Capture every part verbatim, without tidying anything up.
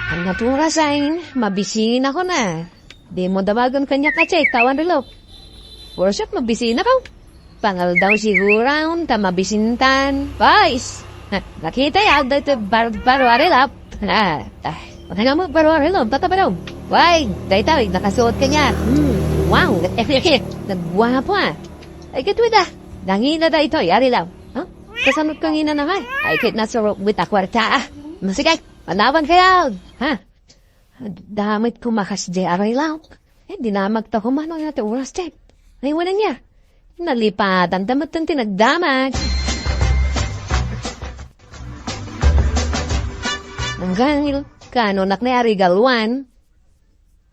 Ania ti orasen, mabisinakon a. Dimo damagen kaniak a check, ta awan relo. Puros met mabisinakon. Pangaldaw siguron ta mabisintan. Boys! Ha, nakitayo daytoy barbaro a relo. Ah, ah, ano nga mo, baro a relo, tatabaro. Why? Daytoy, nakasuot kaniak. Hmm, wow. Nagguapo a. Ay, ket wen a. Nangina daytoy a relo. Ha? Kasano kangina na nga? Ay, ket nasurok met a kuarta a. Sige, panawan kayo. Ha? Damagko met kasdiay a relo. Eh, dinamagta koma no ania ti oras, Jack. Ay, wen ania. Nalipatanta met ti nagdamag. Anggal, kano nak ni arigaluan?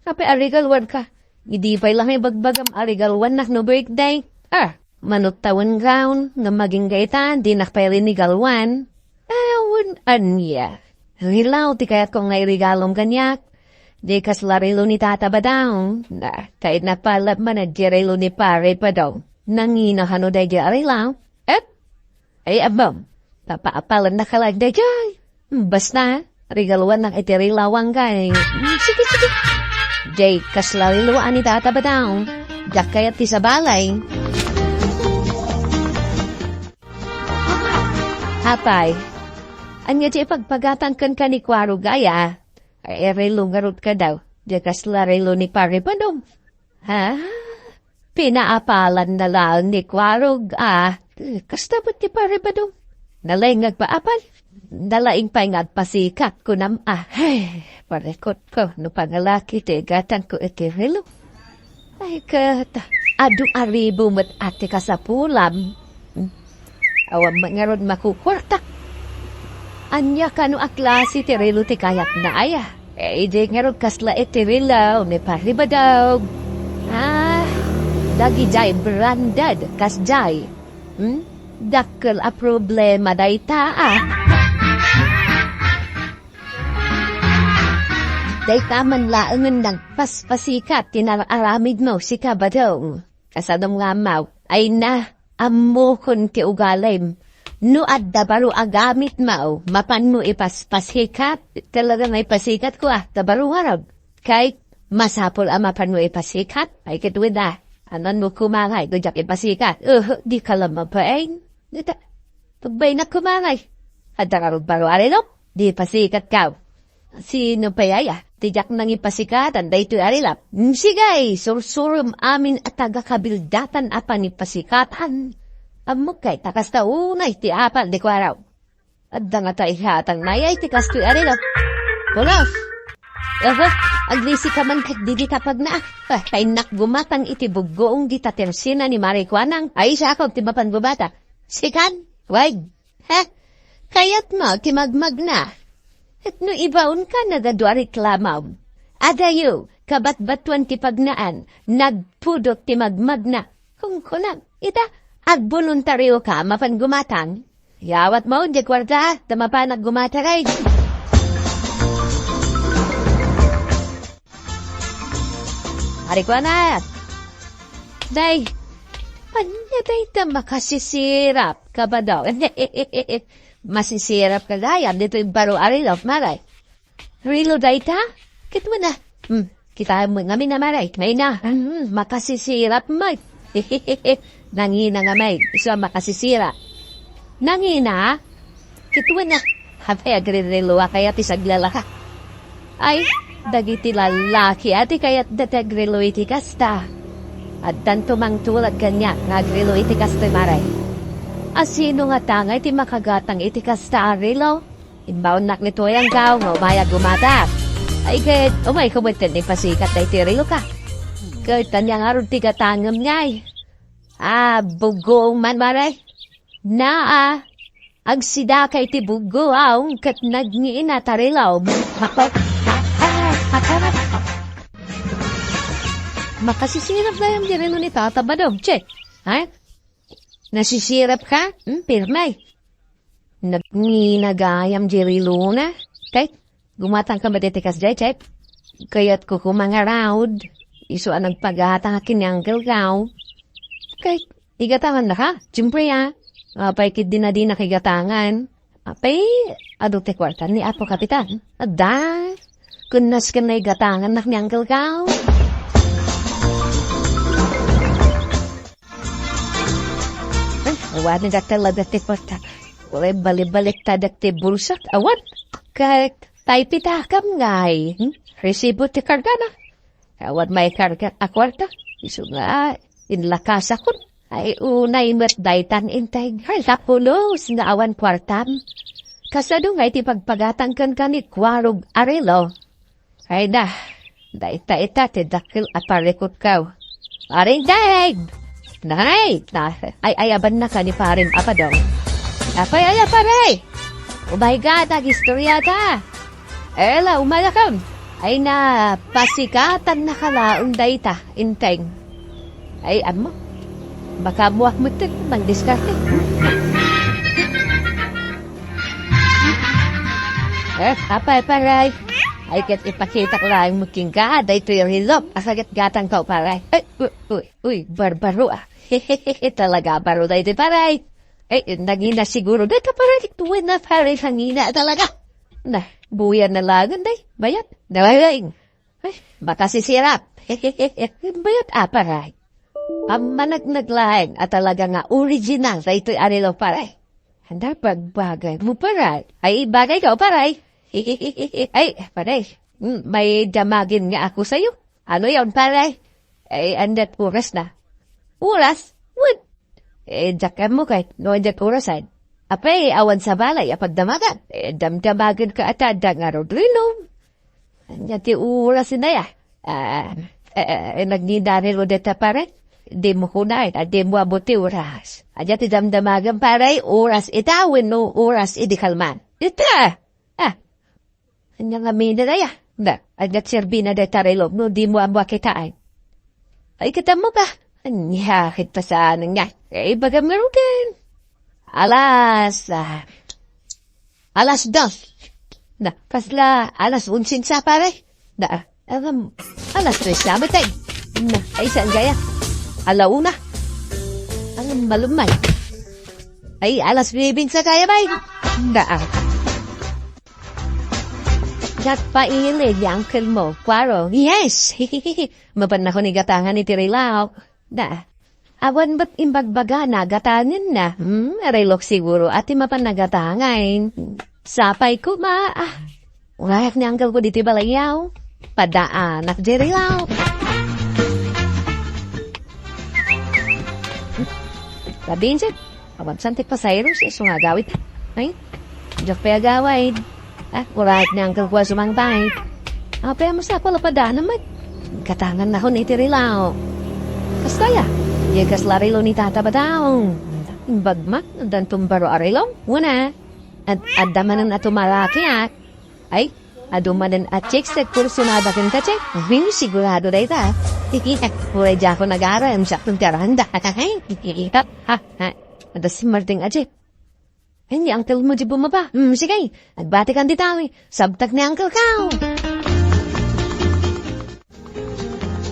Apay arigaluan ka? Idi pay la nga ibagbagam arigaluan nak no birthday. Ah, mano ti tawen gown, ngem agingga ita, dinak pay rinigaluan. Awan ania. Relo ti kayatko nga irigalom kaniak. Di kasla relo ni Tata Badong. Na, kayatna pay la met ti relo ni Pare Badong. Nangina kano daydiay a relo? Eh? Ay, ammom. Papaapalannaka laeng daydiay. Basta, rigaluannak iti relo a wangkay. Mm, sige, sige. Diay kasla relo a ni Tata Badong. Diak kayat ti sabali. Apay, ania ti ipagpagatan kenka ni Kuarog aya? Ay, relo ngarud kadaw. Diay kasla relo ni Pare Badong. Ha? Pinaapalanna laeng ni Kuarog a. Kasta met ni Pare Badong. Nalaing nga agpaapal. Nalaing pay nga agpasikat, kunam a. Ay, parikutko no pangalaki ti igatangko iti relo. Ay, ket, adu a ribu met a ti kasapulam. Awan met ngarud makukuartak. Ania kano a klase ti relo ti kayatna aya? Eh, idi ngarud kasla iti relo ni Pare Badong. Ah, dagidiay branded, kasdiay. Hmm? Dakkel a problema dayta, ah. Dayta man laengen nagpaspasikat ti nar-aramidmo, sika Badong. Kasanom nga ammo, ay na, ammokon ti ugalim. No adda baro a gamitmo, mapanmo ipaspasikat. Talaga nga ipasikatko, ah, ta baro ngarud. Kay, masapul a mapanmo ipasikat. Ay, ket wen a. Amanmo kumangay, no diak ipasikat. Uhu, dika la mapain. Dita, tugbaynak kumangay. Adda ngarud baro a relo? Di pasikatko. Sino pay aya ti diak nangipasikatan daytoy a relo? Mm, sige, sursurom amin a taga-kabildatan a panipasikatan. Ammok kay ta kasta unay ti apal ni Kuarog. Adda nga ta ihatang mayay ti kastoy a relo. Pulos! Aha, aglisika man ket dita pagna. Ah, kainnak gumatang iti buggoong dita tersina ni Mari Kuanang. Ay, siakon ti mapan gumatang. Sikan? Wag. Ha? Kayatmo ti magmagna? Ket no ibaonka, nagadu a reklamom. Adayo, kabatbatuan ti pagnaan, nagpudot ti magmagna. Kunkunam, ita, agboluntarioka mapan gumatang. Yawatmo diay kuarta, ta mapanak gumatang ay. Ari ko, anak. Day, ania dayta makasisirap, Kabadong? Masisirap ka gayam ditoy baro a relo, Mare. Relo dayta? Ket wen a. Hmm, kitaem ngamin a, Mare. Mayna. Hmm, makasisirap met. Nangina ngamin. Isu a makasisirap. Nangina? Ket wen a. Apay, agrereloak aya ti saglalaka? Ay, dagiti lallaki a ti kayatda ti agrelo iti kasta. Addanto mangtulad kaniak nga agrelo iti kasta, Mare. A sino ngata ngay ti makagatang iti kasta a relo? Imbaonnak ni Toyang Kao nga umay a gumatang. Ay ket, umayko met ken ipasikat daytoy reloka. Ket ania ngarud ti gatangem ngay? Ah, buggoong man, Mare. Naa, agsidaka iti buggoong ket nagngina ta relo. Makasisirap gayam di relo ni Tata Badong, che. Ha? Nasisirap ka? Hmm, pirme. Nagngina gayam di relona. Kay, gumatang ka met iti kasdiay, Chep? Kayatko koma nga raod. Isu a nagpagatang a kiniangkel kao. Kay, igatangan na ka? Siyempre, ah. Apay ket dinadinak igatangan. Apay, adu ti kuarta ni Apo Kapitan? Adda. Kunnas ken naigatangannak ni Uncle Kao. Ay, awan nga talaga ti kwarta. Uray balibalik ta dagiti bulsak. Awan. Ka-, tay pitakam ngay. Hmm? Resibo ti kargana. Awan maikarga a kwarta. Isu nga, inlakasakon. Ay, unay met daytan integ. Hala, pulos nga awan kwartam. Kasano ngay ti pagpagatan kenka ni Kuarog a Rilo? Ay na, dayta ita ti dakkel a parikutko. Paring Dave! Nay! Na, ay, ayabannaka ni Paring Apadong. Apay aya, pare? Umay ka, nag-istorya ta. Ela, umayakam. Ay na, pasikatannaka laeng dayta, inteng. Ay, ammo. Makaammoak met ti mangdiskarte. Eh, apay, paray. Ay, ket ipakitak laeng met kenka, daytoy rilok. Asa ket gatangko, paray? Ay, uy, uy, uy, barbaro, ah. Talaga, baro daytoy, paray. Ay, nangina siguro. Dayta, paray, tuwi na, paray, nangina talaga. Na, buyan na laeng, day. Bayat. Nawawaing. Ay, makasisirap. Bayat, ah, paray. Ammanag naglaeng a talaga nga original daytoy a relo, paray. Anda, bagbagay mo, paray. Ay, bagay ka, paray. Ay, paray. Mm, may damagin nga ako sayo. Ano yon, paray? Ay, andat oras na. Oras? What? Eh, diak ammo kay, no, andat orasan. Apay, awan sa balay, a pagdamagan. Eh, damdamagan ka ata, adda nga Rodrigo. Ania ti oras inaya? Ah, eh, eh, nagninaniro deta, pare? Dimo kunaen, a dimo ammo ti oras. Ania ti damdamagan, pare? Oras ita wenno oras idi kalman? Ita! Ah, ania ngamin daya? Da, ania ti serbina deta relog no dimo ammo a kitaen? Ay, kita mo ka? Ania, ket pasanen nga? Eh, ibagam ngaruden. Alas, ah, Alas dos. Na, kasla alas onse sa, pare? Na, ah, alas tres sa, matay. Na, ay, saan kaya? Ala una. Ang malumay. Ay, alas nuebe sa kaya, bay? Na, ah. Nagpaili ni uncle mo, Kuaro. Yes! Mapan ako ni gatangan iti rilaw. Da. Awan met imbagbaga, nagatangenna. Hmm, relok siguro a ti mapan nagatangan. Sapay koma, ah. Urayak ni uncle ko diti balayyaw. Padaanak di rilaw. Labinsit. Awan san ti pasayro, isu nga agawid. Ay, diak pay agawid. Ah, urayak ni uncle ko a sumangpay. Apay a masapul a padana met. Gatangan nakon iti rilaw. Kasta ya, di kasla rilo ni Tata Badong. Imbagmak, danton baro a rilo. Wana. Ad-, adda manen a tumalaki, ah. Ay, adu manen a chicks ti kursunada ken ka, chek. Wen, sigurado dayta. Uray diak agarem, siak ti aranda. Ha, ha. Adda si Marting a jeep. Ay, ni uncle mo di bumaba. Hmm, sige. Agbatikan dita, eh. Sabtak ni uncle ka.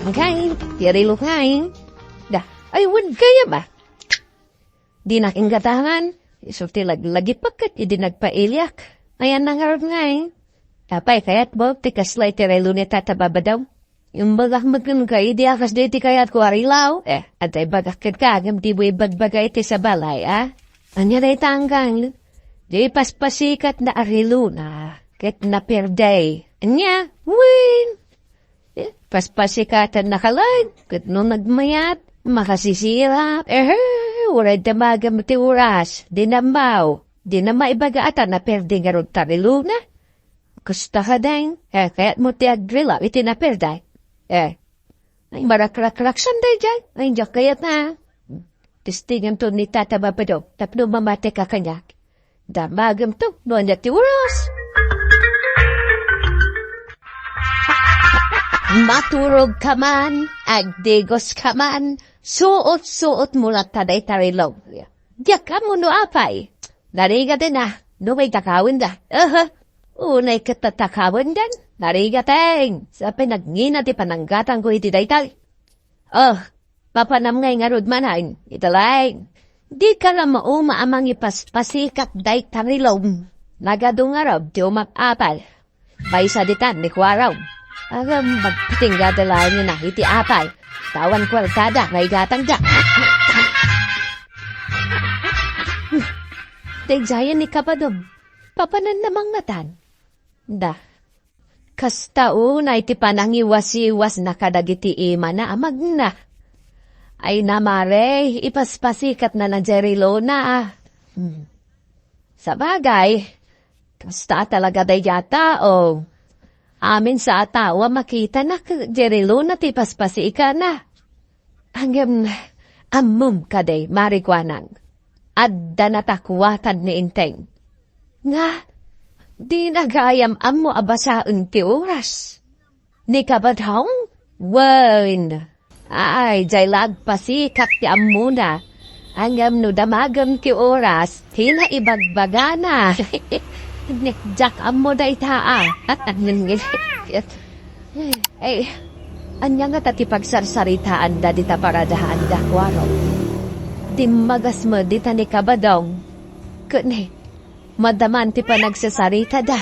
Okay, ti rilo kay. Da, ay, wen kaya ba? Dinak inggatangan. Isu ti lag-, lagipek ket idi nagpailiak. Ayan na ngarud ngay. Apay kayat mo, ti kasla iti relo ni Tata Babadaw? Imbagak met kenka, idi a kasdi ti kayatko a rilaw. Eh, adda ibagak kenka, ngem dimo ibagbaga iti sa balay, a? Ania dayta, anggang? Di paspasikatna a rilona, ket naperdi. Ania? Wen! Eh, paspasikatanna ka laeng, ket no nagmayat, makasisirap. Ehe, uray damagem ti oras, di nammaw, di na maibaga a ta naperdi ngarud ta rilona. Kasta ka, deng. Eh, kayat mo ti agrilaw iti naperday. Eh, ay, marakrakraksan daydiay. Ay, diak kayat na. Testinganto ni Tata Babado tapno mamati ka kaniak. Damagem to, no ania ti oras. Maturog ka man, agdigos ka man, suot-suot mo latta dayta relo. Diak ammo no apay. Narigat ina, no may takawen da. Aha, unay ket tatakawen dan. Narigat eng, sa pinagngina ti pananggatang ko iti dayta. Oh, mapanam ngay ngarud manen, ita laeng. Di ka la mauma a mangipaspasikat dayta rilom. Nagadu ngarud ti umap-apal. Maysa ditan ni Kuarog. Aram, magpatingga da laeng na iti apay. Awan kuartada, maigatangda. Daydiayen ni Kabadong. Papananna mangngatan. Da. Kasta unay ti panangiwasiwasna kadagiti imana a magna. Ay, namare, ipaspasikatna na Jerry Luna, ah. Hmm. Sabagay, kasta talaga daydiay a tao. Amin sa a tao a makitana, Jerry Luna ti paspasikatna. Ngem, ammom kadi, Mari Kuanang, adda natakuatan ni Enteng. Nga, dina gayam ammo a basaen ti oras. Ni Kabadong? Wen. Ay, diay la agpasikat ti ammona. Ngem no damagem ti oras, ti naibagbagana. Diak ammo dayta, ah. Ay, ania ngata ti pagsarsaritaanda dita paradaanda, Kuarog? Dimmagas met dita ni Kabadong. Ket ni, madaman ti panagsasaritada.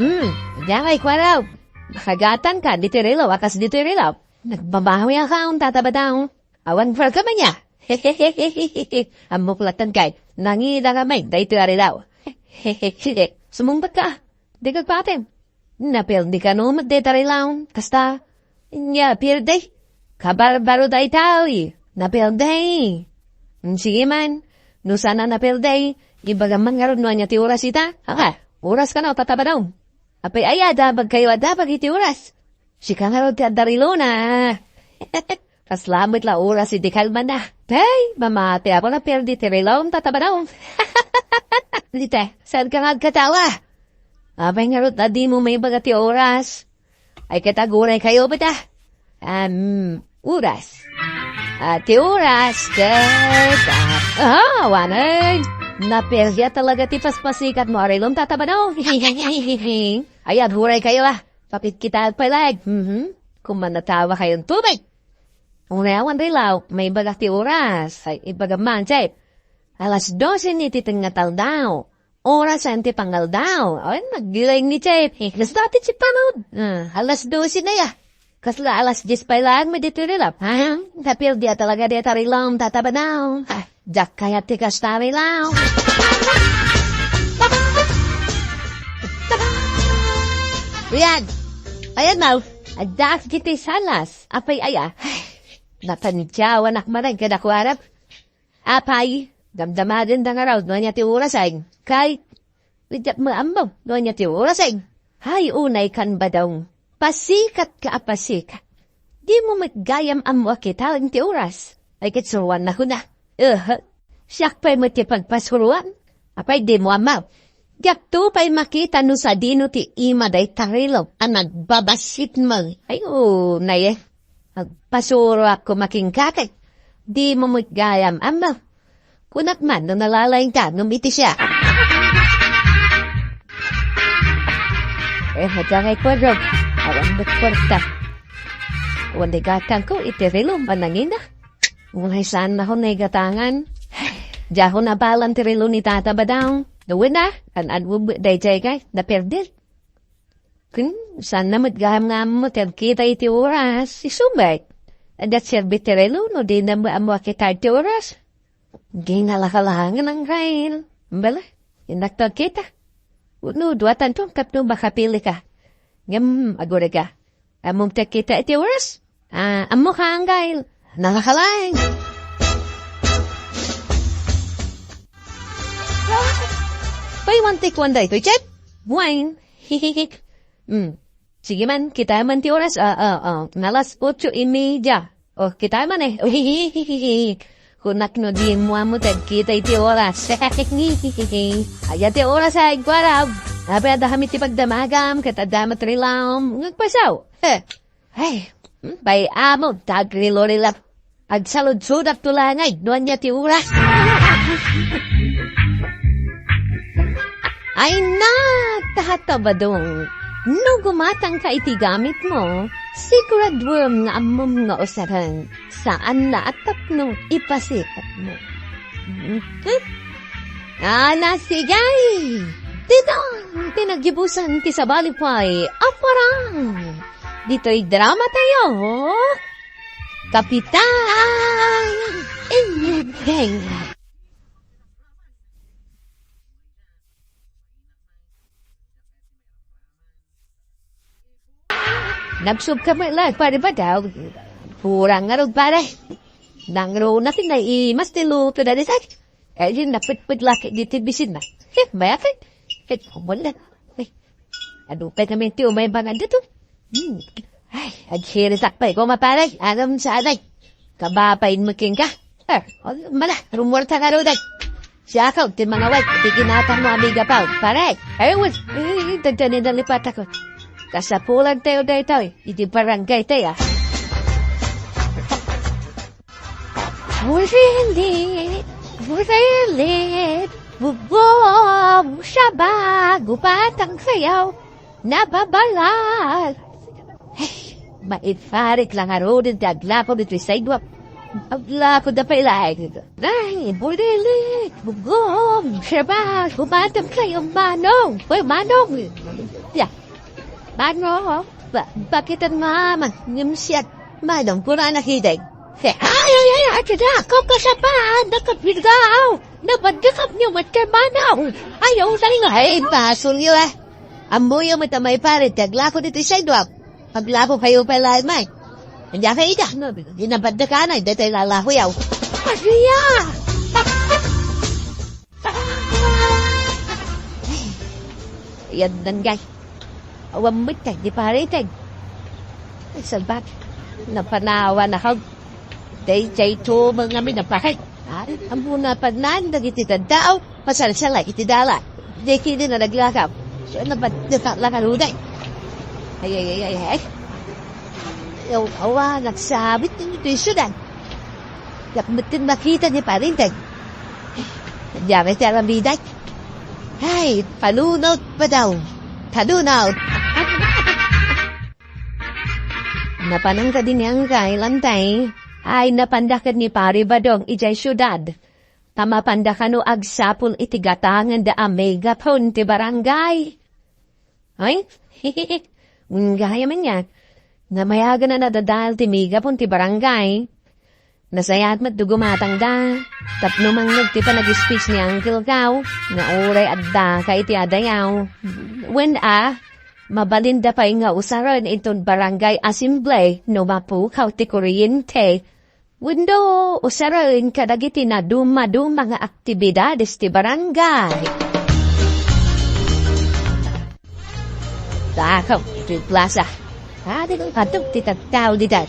Hmm, ania ngay, Kuarog? Makagatanka ditoy rilaw a kas ditoy rilaw. Nagbabawi a kaon, Tata Badong. Awan farka man ya. Ammok latta ngay, nangidaka met daytoy a rilaw. Sumungbat ka. Di kagpatim. Napildi kano met dayta rilaw. Kasta. Nia, pildi. Kabarbaro dayta, uy. Napildi. Sige man. No saan a napildi, ibagam man ngarud no ania ti oras ita. Aka, oras kano, Tata Badong. Apay aya, dabag kayo a dabag iti oras. Sika ngarud ti adda rilona. Kasla met la oras idi kalmana. Tay, mamati ako, napildi ti rilom, Tata Badong. Dita, saan ka nga agkatawa? Apay ngarud a dimo maibaga ti oras? Ay, ket aguray kayo, bata? Am, oras. Ah, ti oras, ket, ah, ah, awanen. Napildi talaga ti paspasikatmo a rilom, Tata Badong. Ay, aguray kayo, ah. Papitkitaak pay laeng. Mhm. Koma natawa kayon tubig. Unayawan rilaw, maibaga ti oras. Ay, ibaga man, Jay. Alas dose ni ti tengngataldaw. Orasen ti pangaldaw. Ay, naggiling ni Jay. Eh, alas dose ti panud. Ah, alas dose na ya. Kasla alas dies pay laeng met ditoy rilaw. Ha? Napildi talaga dayta rilom, Tata Badong. Ah, diak kayat ti kasta rilaw. Ayan. Ayan, Mau. Addaak ditoy salas. Apay aya? Natantiawanak manen kada kuarap. Apay, damdamaden da ngarud no ania ti orasen. Kay, diak maammo no ania ti orasen. Hay, unay kan Badong. Pasikatka a pasikat. Dimo met gayam ammo a kitaen ti oras. Ay, ket suroannak kuna. Ehe. Siak pay met ti pagpasuroan. Apay, dimo ammo. Diakto pay makita no sadino ti ima dayta rilom a nagbabassit man. Ay, unay, eh. Agpasuroak koma kenka ket dimo met gayam ammo. Kunak man no nalalaingka ngem iti siak. Eh, adda ngay kuadro. Awan met kuarta. Awan di gatangko iti rilom a nangina. Uray saan nakon naigatangan. Diakon abalan ti relo ni Tata Badong. Dawen na, kan-admo daydiay kay, naperdil. Ken, saan na met gayam nga ammo ti agkita iti oras. Isu met. Adda serbi ti relo no dina met ammo a kita iti oras. Di nalakalaangan ang rail. Bala, innak to agkita. Wenno, dua tanto, tapno makapili ka. Ngem, aguray ka. Ammom ti agkita iti oras? Ah, ammo ka, Anggail. Nalakalaeng. Paywan ti kuan daytoy, Chef? Wine. Hihihik. Hmm. Sige man, kita man ti oras. Ah, ah, ah. Nalas otso y media. Oh, kita man eh. Hihihik. Kunak no di mo amo tagkita iti oras. Aya ti oras ay, kuarab. Apay adda kami ti pagdamagam, ket adda met rilam. Ngagpasaw. Heh. Ay, hmm, bay amo, tagrilorilat. Agsaludsodak to langay, no ania ti oras. Ay na, Tata Badong, no gumatangka iti gamitmo, siguraduem nga ammom nga usaben, saan la a tapno ipasikatmo. Hmm? Ana, sigay! Dita ti naggibusan ti sabali pay a parang. Ditoy drama tayo, Kapitan Inyag. Nabsog ka met la, pare ba daw? Kurang nga rog, pare. Nang ro na tinay imas ti luto na di sa. Ay, yun, napitpit laki di ti bisin na. Heh, mayakin. Heh, wala. Ay, ano pa kami ti umay bangan dito? Hmm. Ay, aghiritak pay, kuma pare. Anam sa anay. Kabapain mo king ka. Eh, mala, rumuarta nga rudag. Siya ka, ti mga white, ti ginatang mo, amiga pa. Pare, ay, wait. Ay, tagdani na lipat ako. Kasapulan tayo daytoy. Iti barangay tayo. Busilit, busilit, bubom, saba, gupatang sayaw, nababalag. Ay, maiparik lang aruden ti aglako ditoy sidewalk. Aglako da pay laeng. Ay, busilit, bubom, saba, gupatang sayaw, manong. Uy, manong. Ya. Manong, ba-, bakit ang mama, ngimsiat? Manong, kurang na hideg. He, ay, ay, ay, ay, tida, kau kasapa, nakapilgaw. Nabandakap niyo, mat kay manong. Ayaw, saling, ay, basol niyo, eh. Ambuyo mo tamay pare, ti aglako dito sa idwap. Paglako kayo pa lahat, may. Hindi ka ida. Ginabanda ka na, hindi tayo lalaho yaw. Maria! Yan, danggay. Awan met kay di pariteg. Ay, salbag. Napanawan ako. Day, day, tumang kami napakay. Ay, amuna pagnan, dagiti taddao. Masalsala iti dalan. Di kini na naglakam. So, nabat-, napatlakaluday. Ay, ay, ay, ay, ay. Yaw, awa, nagsabit din ito yung syudad. Yak metten makita ni Parinteg. Diamay ti aramiday. Ay, panunaw pa daw. Panunaw. Napanang kadi ni Angkay, Lantay. Ay, napanda ket ni Pari Badong idiay siudad. Ta mapanda kano agsapul iti gatangen da a megaphone ti barangay. Ay, gayam ania. Namayagan a nadadael ti megaphone ti barangay. Nasayaat met ti gumatangda tapno mangngeg ti panag-speech ni Uncle Kao nga uray addaka iti adayaw. Wen a, mabalinda pay nga usaren inton barangay assembly no mapukaw ti kuryente. Wenno usaren kadagiti nadumaduma nga aktibidades ti barangay. Takaw, iti plaza. Adi kong adto ti tattao ditan.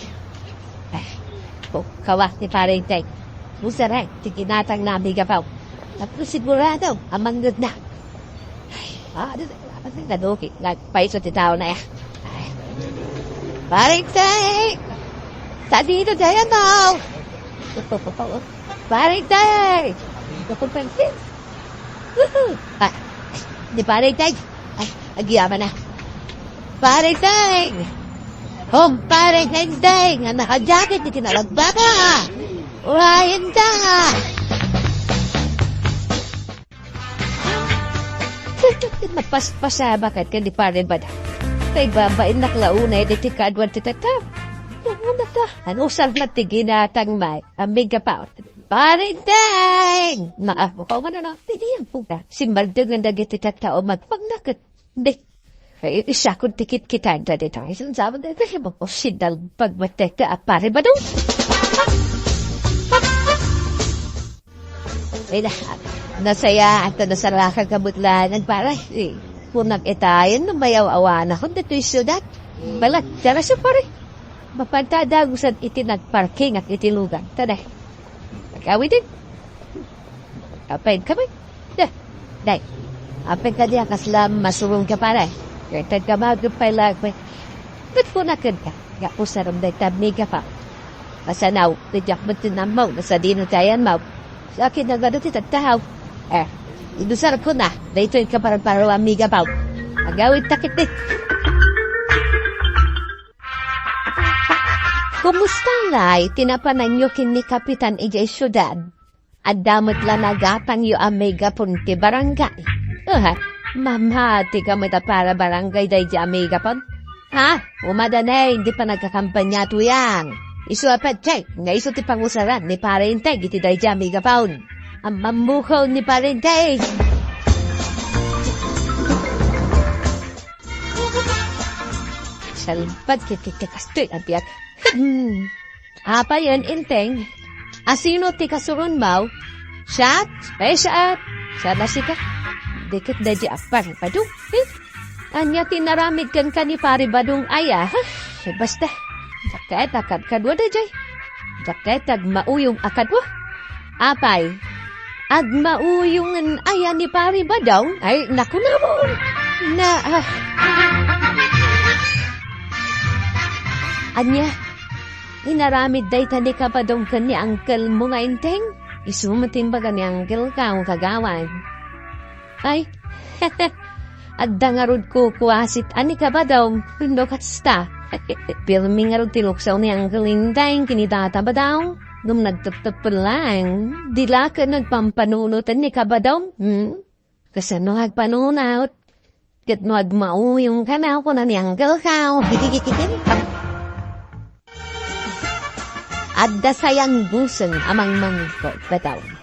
Ay, kawak ni Pareng Teng. Usaren ti ginatang na amiga pa. Tapno sigurado a mangngegna. Ay, adi, adi, naduki. Nagpaiso ti tao na ya. Ay. Pareng Teng! Sadino dayam mo? Pareng Teng! Woohoo! Ah, ni Pareng Teng! Ay, agyaman na. Pareng Teng! Hom, Pareng Teng Teng! Ang nakajakit, di kinalagbaka! Urayan ka! Mapaspasamak ket ken ni Pare Bada. Kay babain nak la unay diti kaduan ti tattao. Una ka, anusar na ti ginatang may, amiga pa. Pare Deng! Maapo ka, umano na, pidi ang puta. Simaldungan dagiti tattao, magpagnaket. Di. Ay, isakod ti kitkitan da dito. Ay, saan sabi na ito siya mo? O, sinalbag mateka, a Pare Badong. Ay, na, nasaya at nasarakan ka butlanan, pare. Eh, kunang itayan, no mayaw-awanakon ditoy syudad. Balat, tara siya, pare. Mapanta dagusan iti nagparking at iti lugar. Tara. Pagawid din. Apay kami. Da, day. Apay ka di a kasla masurong ka, pare. Kaya tagkamagod pay lang, pay. Ba't po na ka? Nga po sa rumday tabni ka pa. Masanaw, ti diak mo tinamaw, na sa dino tayan mo. Sa akin na gado ti tagtahaw. Eh, idusar ko na, daytoy ka para para amiga pa. Agawid takit eh. Kumusta ngay ti napananyo ken ni Kapitan idiay siudad? Adda met la nagatangyo a megaphone ti barangay. Aha, Mamati ka met a para barangay daydi a megapon. Ha? Umadani, di pa nagkakampanya tuyang. Isu a petchek, nga isu ti pangusaran ni Pare Integ iti daydi a megapon. Ammammukaw ni Pare Integ. Salbag ket ti kastoy a biag. Hmm. Apay yen, Inteng? Asino ti kasuronmo? Siak? Ay, siak. Siak a sika. Dikit daydi a Pare Badong. Eh? Ania ti naramid kenka ni Pare Badong aya? Huh, basta. Diak ket a kadkadua daydiay. Diak ket agmauyong a kadua. Apay, agmauyongen aya ni Pare Badong? Ay, naku, naku. Na, ah. Ania? Inaramid dayta ni Kabadong ken ni uncle mo nga Inteng? Isu met ti imbaga ni uncle ko, Kagawad. Ay, adda ngarud kukuasit a ni Kabadong, no kasta. Pirmi ngarud ti luksaw ni Uncle Inteng ken ni Tata Badong, ngem nagtepteppel laeng, di la ket nagpampanunoten ni Kabadong, hmm? Kasano agpanunot? Ket no agmauyongka, kuna ni Uncle ko. Adda sayanggusen a mangmangko, Badong.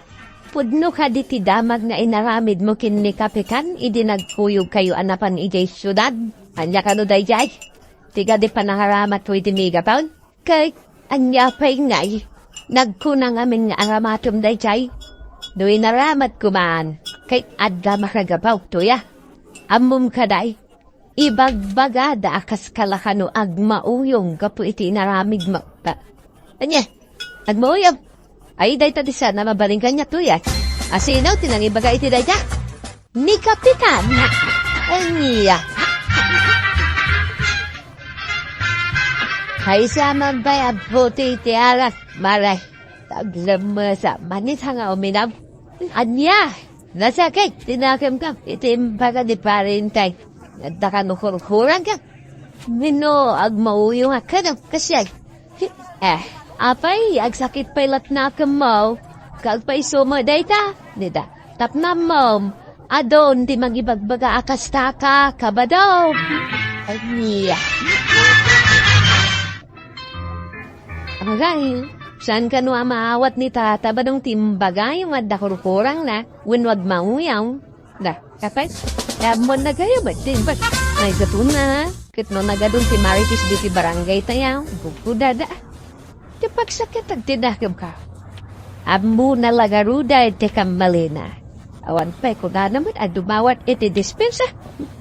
Pudno kadi ti damag nga inaramidmo ken ni Kapitan idi nagkuyogkayo a napan idiay siudad? Ania kano daydiay? Ti kadi panangaramatmo iti megapon? Ket ania pay ngay, nagkuna ngamin nga aramatem daydiay? No inaramatko man, ket adda makagapu toy a. Ammom kadi, ibagbagada a kas kalakano agmauyong gapu iti inaramidmo. Ta, ania, agmauyong? Ay, dayta ti saan a mabalin kaniak toy a. Asino ti nangibaga iti dayta? Ni Kapitan. Ania? Ay, sa man pay a puti ti arak, Mare. Taglammesa, manit nga uminam. Ania? Nasakit ti nakemko iti imbaga ni Pare Inteng. Adda kano kurkurangko? Wenno agmauyongak kano? Kasian? Eh, apay, agsakit pay laeng nakemmo. Agpayso met dayta, dita. Tapno ammom, adun ti mangibagbaga a kasta, Kabadong. Ania? Agay, saan kano a maawat ni Tata Badong ti imbagayo nga adda kurkurangna wenno agmauyong? Da, apay, ammon nagayo met ti imbag. Ay, gatuna. Ket no nagadun ti Marites ditoy barangaytayo, gugudada. Ti pagsakitak ti nakemko. Ammona la ngaruden ti kammalina. Awan pay kunana met a dumawat iti dispensa.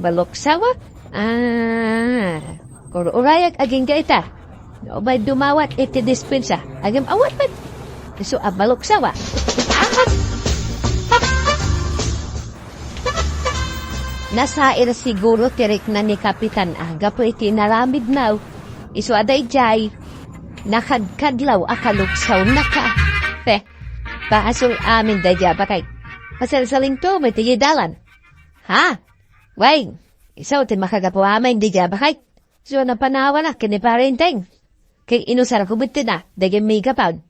Maluksawa. Ah, kur-urayak agingga ita. No umay dumawat iti dispensa, agim-awat met. Isu a maluksawa. Nasair siguro ti rikna ni Kapitan a gapu iti inaramidna. Isu a daydiay, nakadkadlaw a kaluksawnaka. Pe, paasol amin daydiay a baket. Pasalsalinto met iti dalan. Ha? Wen, isu ti makagapu amin daydiay a baket. Isu a napanawanak ken ni Pare Inteng. Ket inusarko met ti na, dagiti megapon.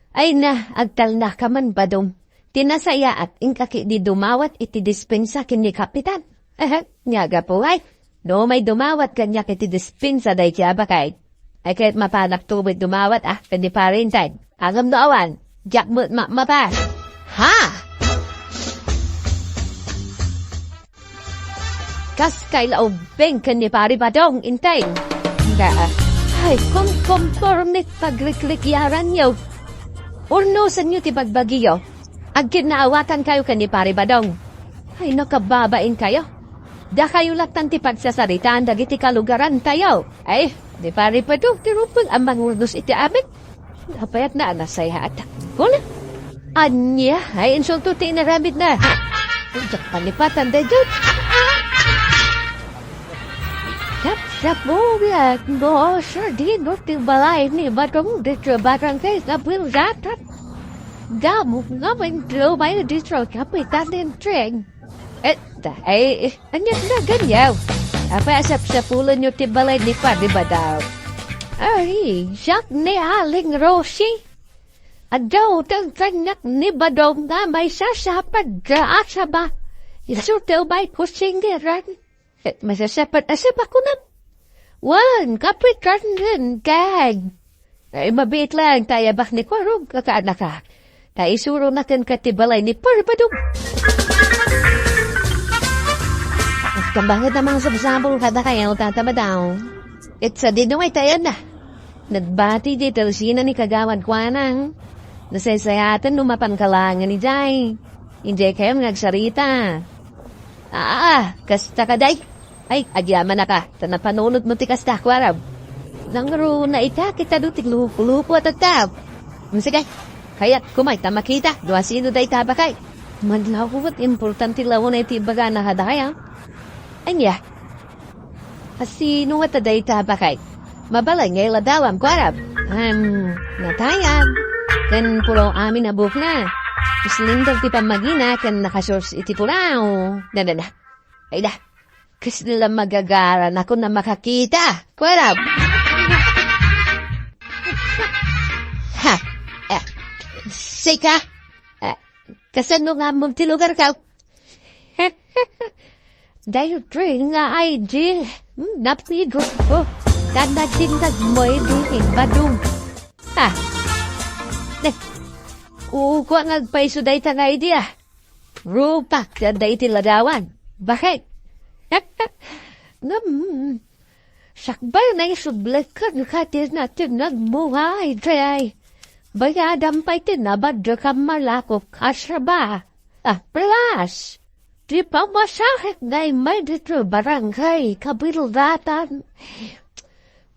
Ay na, agtalnaka man, Badong. Ti nasayaat, inka ketdi dumawat iti dispensa ken ni Kapitan. Ehe, nia gapu ay. No umay dumawat kaniak iti dispensa daydiay a baket. Ay ket mapanakto met dumawat, ah, ken ni Pare Inteng. Ngem no awan, diak met ma-, mapas. Ha? Kas kay la ubbing ken ni Pare Badong, Inteng. Nga, ay, kom-, komporme ti pagrikrikiaranyo. Urnosenyo ti bagbagiyo. Agkinnaawatankayo ken ni Pare Badong. Ay, nakababainkayo. Dakayo latta ti pagsasaritaan dagiti kalugarantayo. Ay, ni Pare Badong ti rumbeng a mangurnos iti amin. Napayatna a nasayaat. Kuna, ania ay insulto ti inaramidna? Diak palipatan daydiay. Sapsapulan mo, Sir Dino, ti balay ni Badong ditoy barangay Gabriel Datat. Damo nga man lumayo ditoy Kapitan Inteng. Eh, da, ay, ania ti naganyo? Apay a sapsapulanyo ti balay ni Pare Badong? Ay, siak ni Aling Rosie. Adda utang kaniak ni Badong nga maysa a sapad nga asaba. Isurte ubay ko singer, ran. Ket masasapatsapat a kunam. Wen, kapitan ren, kan. Ay, mabiit lang, ta ayabak ni Kuarog, kakaanaka. Ta isuronak kenka ti balay ni Parbadong. Kabanget a mga sabsabol kadakayo, Tata Badao. Ket sadino nga itayan na. Nagbati ti telsinan ni Kagawad Kuanang. Nasaysayaten no mapan ka laengen idiay. Idiay kayon nga agsarita. Aa, kasta kadi. Ay, agyamanaka, ta napanunotmo ti kasta, Kuarog. Nangrunaita, kita do ti lupo-lupo a tattao. Mm, sige, kayatko met a makita, no asino dayta a baket. Madlaw ket importante laeng ti ibagana kadakayo. Ania? Asino ngata dayta a baket? Mabalin nga iladawam, Kuarog. Ahem, natayab. Ken puraw amin a buokna. Slender ti pammagina ken naka-shorts iti puraw. Na, na, na. Ay da. Kasla magagaranakon a makakita. Kuarog. Ha. Eh, sika? Eh, kasano nga ammom ti lugarko? Daytoy nga I D. Hmm, napigos ko. Kada din nagmoy din, eh, badong. Ha? Ne. Uko nga agpayso dayta nga I D, ah. Rupak, kada iti ladawan. Baket? Ngem, sakbay na isublek ken kati na ti nagmungay, jay. Bayadam pay ti nabadek a malako kasaba. Ah, plus, ti pamasahe nga immay ditoy barangay Kabilgatan.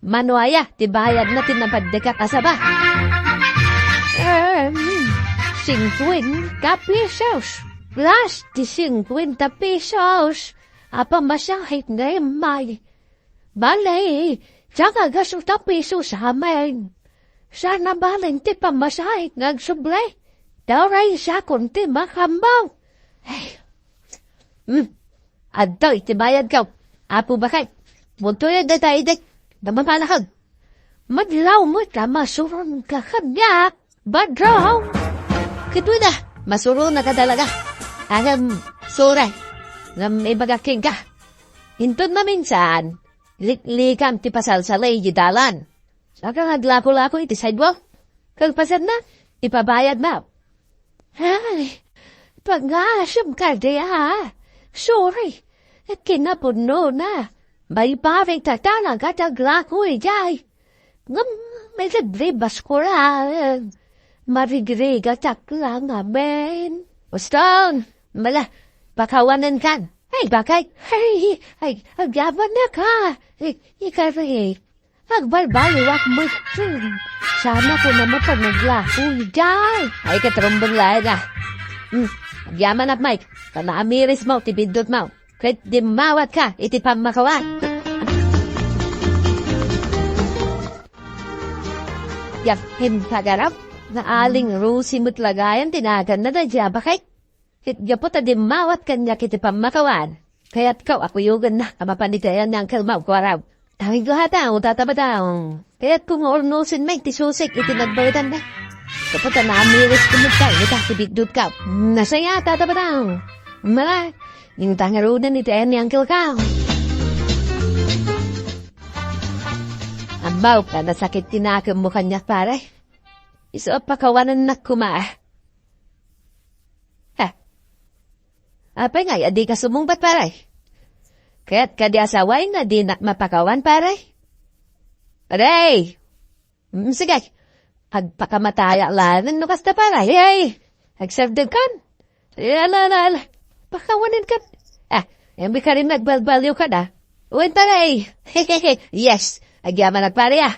Mano aya ti bayadna ti nabadekak a saba? Em, singkuenta pesos plus ti singkuenta pesos a pamasahe nga immay. Bale, diak agasuta pesos amin. Saan a balen ti pamasahe nga agsubli? Daw raysakon ti makambaw. Ay. Hmm. Adtoy ti bayadko. Apo Baket, muntoyek dayta I D-k. Namanpanakag. Madlaw met a masuronka kaniak, Badong. Ket wen a, masuronaka talaga. Ngem, sorry. Ngem ibagak kenka. Inton maminsan, liklikam ti pasalsalay iti dalan. Saka nga aglako-lako iti sidewalk. Kalpasanna, ipabayadmo. Ay, pangasem kadi, a. Sorry. Kinapudnona. Maiparit a talaga ti aglako idiay. Ngem, may libre baskuran. Marigrigatak lang, amen. Uston, mala, pakawanenkan. Ay, bakit? Ay, ay, agyabanaka. Ay, ikari. Agbalbaliwak met. Saan a kunam a panaglako idiay. Ay, ket rumbeng laeng a. Hmm, agyamanak, Mike. Ta naamirismo ti biddutmo. Ket dimmawatka iti pammakawan. Diak impagarap nga Aling Rosie met la gayan ti naganna daydiay a baket. Ket gapu ta dimmawat kaniak iti pammakawan, kayatko a kuyogennak a mapan iti ayan ni Uncle Mau, Kuarog. Ay, gata, o Tata Badong. Kayatko nga urnosen met ti susik iti nagbaedanna. Gapu ta naamiris ko met kaniak ti biddutko. Nasayaat, Tata Badong. Mala, inta ngaruden iti ayan ni Uncle Mau. Ammo, ta nasakit ti nakemmo kaniak, pare. Isu a pakawanennak koma. Ha? Apay ngay a dika sumungbat, pare? Kayatka di asawaen nga dinak mapakawan, pare? Pare! Mm, sige. Agpakamatayak laeng no kasta, pare. Hey! Agsardengkan. Eh, ala, ala, ala. Pakawanenkan. Ah, embi karin nagbalbaliwkan, a. Wen, pare. Yes. Agyamanak, pare, a.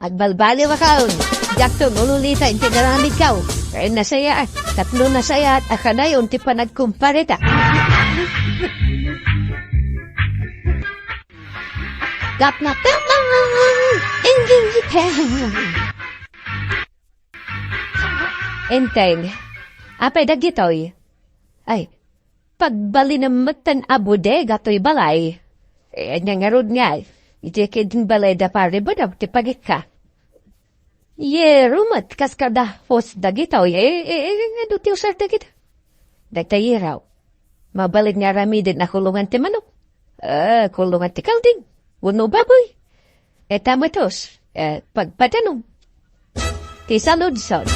Agbalbaliwakon. Diakton ululita iti garamidko. Kay nasayaat, tapno nasayaat a kanayon ti panagkumpareta. Gapna tamang, ingging. Enteng, apay dagitoy? Ay, pagbalinem met ten a bodega toy balay. Eh, ania ngarud nga, iti kidin balay da pare Badong ti pagikka. Yero met kas kada host dagitoy, eh, eh, eh, adu ti usar dagita? Dagta yero. Mabalin nga aramiden a kulongan ti manok. Ah, kulongan ti kalding. Wenno baboy. Ita met, eh, pagpadanom. Ti saludsod.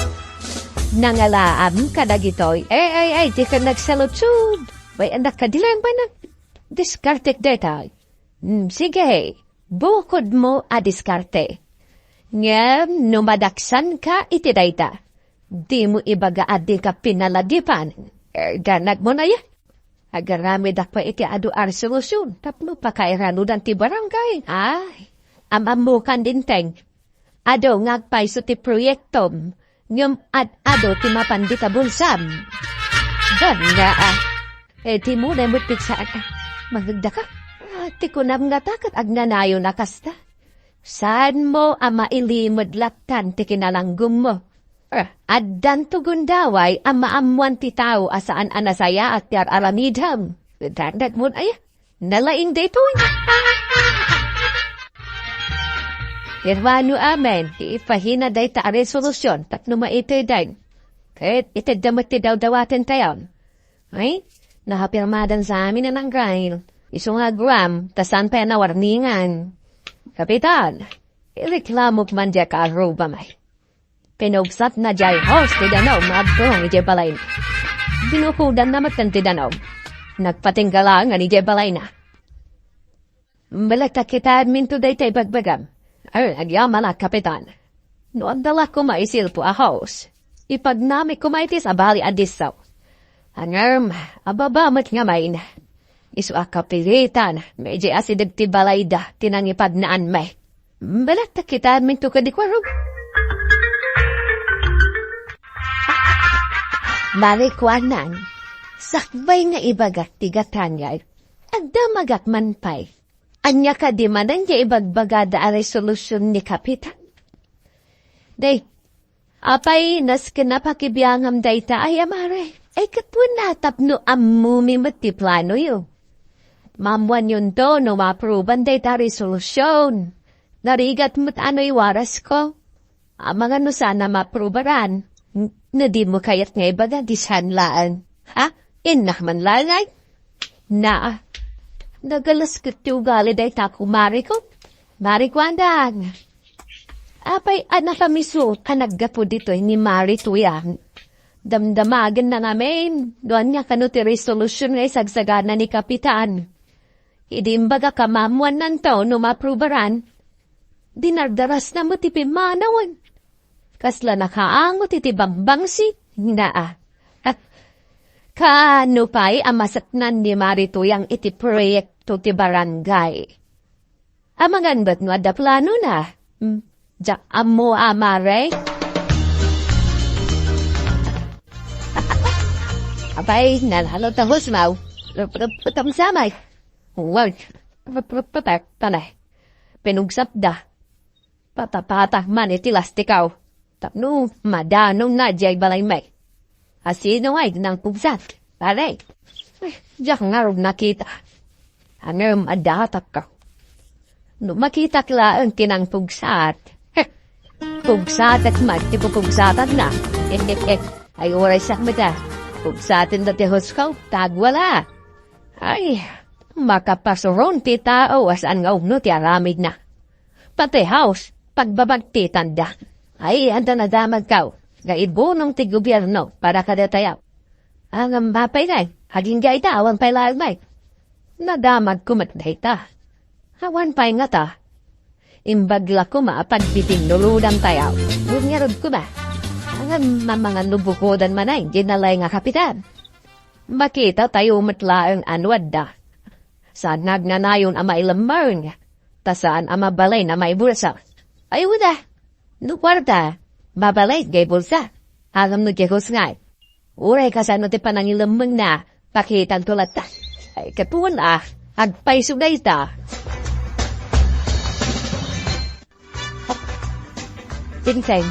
Nangalaam kadagitoy. Eh, ay, ay, di ka nagsaludsod. Way, anak ka, di lang ba nang diskartek daytoy? Hmm, sige, bukod mo a diskarte. Ngem no madaksan ka iti dayta, di mo ibaga a di ka pinaladipan. Eh, ganag mo na ya. Agaramidak pa iti adu a resolution tapno pakairanudan ti barangay. Ay, am-ammokan dinteng. Adu nga agpayso ti proyektom, ngem ad-adu ti mapan dita bulsam. Banda, ah. Eh, di mo na met pigsa-, ah, mangegdaka. Ah, ti kunam nga ta ket agnanayon a kasta. Saan mo a mailimed lattan ti kinalanggom mo? Ah, addan to gundaway a maammoan ti tao a saan a nasayaat ti ar-aramidem. Dandag mo na ya. Nalaing daytoy. Hermano, amen. Ipahina dayta a resolution tapno maiteddan. Ket itedda met ti dawdawaten tayon. Ay, nakapirmadan sa amin a nanggrail. Isu nga aguram, ta saan pay a nawarningan. Kapitan, ireklamok man diay kaarrubam ay. Pinugsatna diay hose ti danum nga agturong idiay balayna. Binukodanna met ti danum. Nagpatingga laengen idiay balayna. Balak ta kitaenminto dayta ibagbagam. Ay, agyamanak, Kapitan. No adda la koma isilpo a hose, ipagnami koma iti sabali a disso. Ngem, ababa met ngamin. Isu a kapilitan, medyo asideg ti balayda ti nangipagnaan met. Balak ta kitaenminto kadi kuarog. Marikuanan, sakbay nga ibagak ti gatangay, agdamagak man pay. Ania kadi manen nga ibagbagada a resolution ni Kapitan? Day, apay, nasken a pakibiangam dayta ay, a mare? Ay, ket wen a tapno ammomi met ti planoyo. Maammoanyonto no maapruban dayta a resolution. Narigat met a no iwarasko. Amangan no saan a maaprubaran. N-, no dimo kayat nga ibaga, di saan laeng. Ha? Innak man laeng ay? Naa. Nagalas ket ti ugali dayta kumareko. Marikuanan. Apay a nakamiso a naggapu ditoy ni Maritoy a. Damdamagenna ngamin no ania kano ti resolution nga isagsagana ni Kapitan. Idi imbagak a maammoannanto no maaprubaran, dinardarasna met ti pimmanawen. Kasla nakaangot iti bangbangsit. Naa. Kaano pay a masaknan ni Maritoy iti proyekto ti barangay? Amangan met no adda planona. Hmm, diak ammo a, mare. Apay, nalalo ta husmaw. Rup-, rup-, rup-, samay. Wow. Rup-, rup-, rup-, tanay. Pinugsatda. Patapatak man iti lastikaw. Tapno madanonna diay balaymi. A sino ngay nangpugsat, pare? Eh, diak ngarud nakita. Ngem adda atakka. No makitak laeng ti nangpugsat, heh, pugsatek met ti pupugsatanna. Ay, uray siak met a. Pugsaten da ti husko, tagwala. Ay, makapasuron ti tao a saan nga umno ti aramidna. Pati house, pagbabagtitanda. Ay, anda nadamagkaw nga ibunong ti gobierno para kadatayo. Ngem apay ngay, agingga ita, awan pay laeng may. Nadamagko met dayta. Awan pay ngata. Imbag la koma a pagbibinnulodam tayo. Ngarud koma. Ngem amangan no bukodan man ay, di nalay nga kapitan. Makita tayo met laeng a no adda. Saan nga agnanayon a mailemmeng, ta saan a mabalin a maibulsa. Ay, wada. No kuarta, mabalin nga ibulsa. Ngem no diay husnay. Uray kasano ti panangilemmengna, pakitanto latta. Ay, ket wen a, agpayso dayta. Tinteng,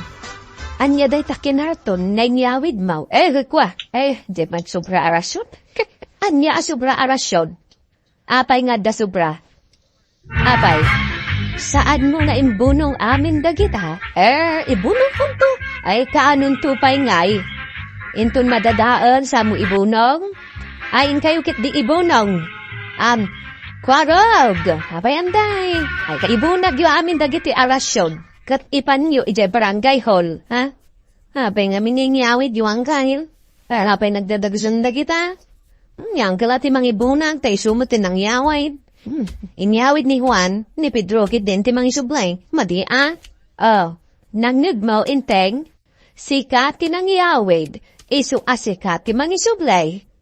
ania dayta kinarton nga inyawidmo? Eh, kua, eh, di man sobra a rason. Ania a sobra a rason? Apay nga adda sobra? Apay, saanmo nga imbunong amin dagita? Eh, ibunongkonto. Ay, kaanonto pay ngay? Inton madadael, saanmo ibunong? Ay, inkayo ket di ibunong. Am, kuarog. Apay, anday. Ay, kaibunagyo amin dagiti arasion. Ket ipanyo idiay barangay hall, ha? Apay nga miningyawid yo, Angkel? Apay nagdadagsen dagita? Hmm, ni Angkel a ti mangibunag, ta isu met ti nangyawid. Hmm, inyawid ni Juan, ni Pedro, ket din ti mangisubli. Madi, a? Oh, nangngegmo, Inteng? Sika ti nangyawid, isu a sika ti mangisubli.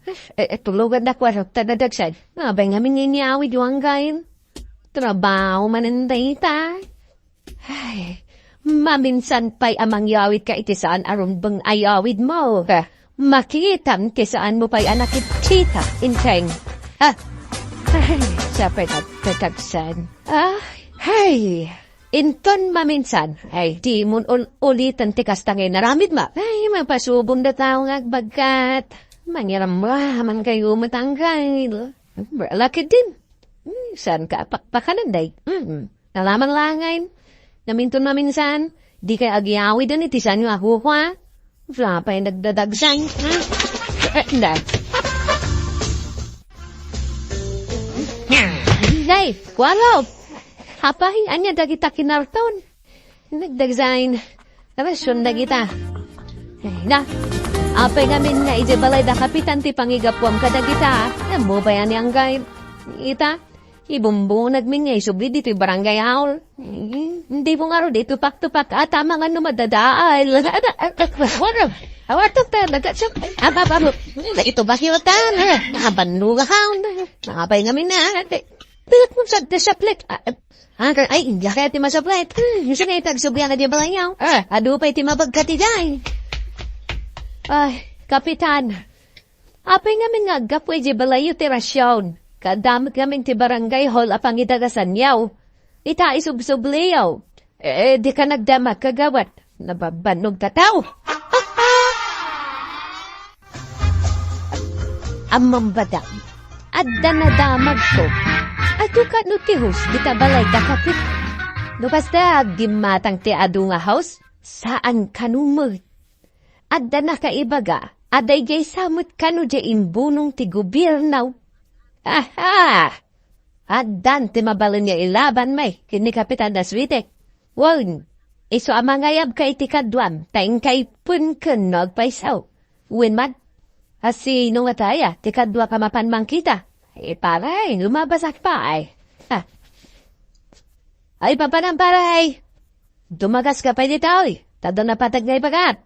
Eh, eh, tulugan da kwarta na dagsan. Apay nga miningyawid yo, Angkel? Trabaho manen dayta. Ay, maminsan pay a mangyawid ka iti saan a rumbeng a yawid mo. Makitam ti saan mo pay a nakit-, kita, Inteng. Ah, ay, siya pay nagtatagsan. Ah, ay, inton maminsan, ay, di mo ul-, uliten ti kasta nga inaramid mo. Ay, mapasubong da tao nga agbagkat. Mangiramraman kayo met, Angkel. Lakid din. Hmm, saan ka pakpakanan, day? Mm. Nalaman langayen. Naminton maminsan, di kay agyawiden iti sanyo a kukua. Sa pay nagdadagsan, ha? Eh, na. Day, kuarog! Apay, ania dagita kinarton? Nagdagsan. Rason dagita. Ay, na. Apay ngamin nga idiay balay da kapitan ti pangigapuam kadagita. Ammo pay a ni Angkel? Ita, ibumbunagmin nga isubli ditoy barangay hall. Eh, hindi mo nga ro dito paktupak at tama nga no madadaal. Awatok ta, nagatsam. Aba, aba, ito ba kiwatan? Nakabanluga ka. Nakapay ngamin na. Pilit mo sa desaplik. Ah, ah, ay, hindi kaya ti masaplit. Hmm, gusto nga itagsublian na di balayaw. Ah, adu pa iti mabagkat iday. Ay, Kapitan. Apay ngamin nga aggapu iti balayo ti rasion. Kadamag ngamin ti barangay hall a pangidagasanyaw. Ita isubsubliyaw. Eh, di ka nagdamag kagawat. Nababannog ka tao. Ammom, madam, adda nadamagko. Adu kano ti host dita balay da kapit. No kasta, agimmatang ti adu nga host, saan kano met. Adda nakaibaga, adda idiay sa met kano diay imbunong ti gobierno. Aha! Addan ti mabalin nga ilaban, may, ken ni Kapitan Daswite. Wen, isu a mangayabka iti kaduam, ta inkay punken no agpayso. Wen man, a sino nga taya ti kaduak a mapan mangkita? Ay, paray, lumabasak pa, ay. Ha. Ay, papanam, paray. Dumagas ka pay ditoy, ta adda napateg nga ibagat.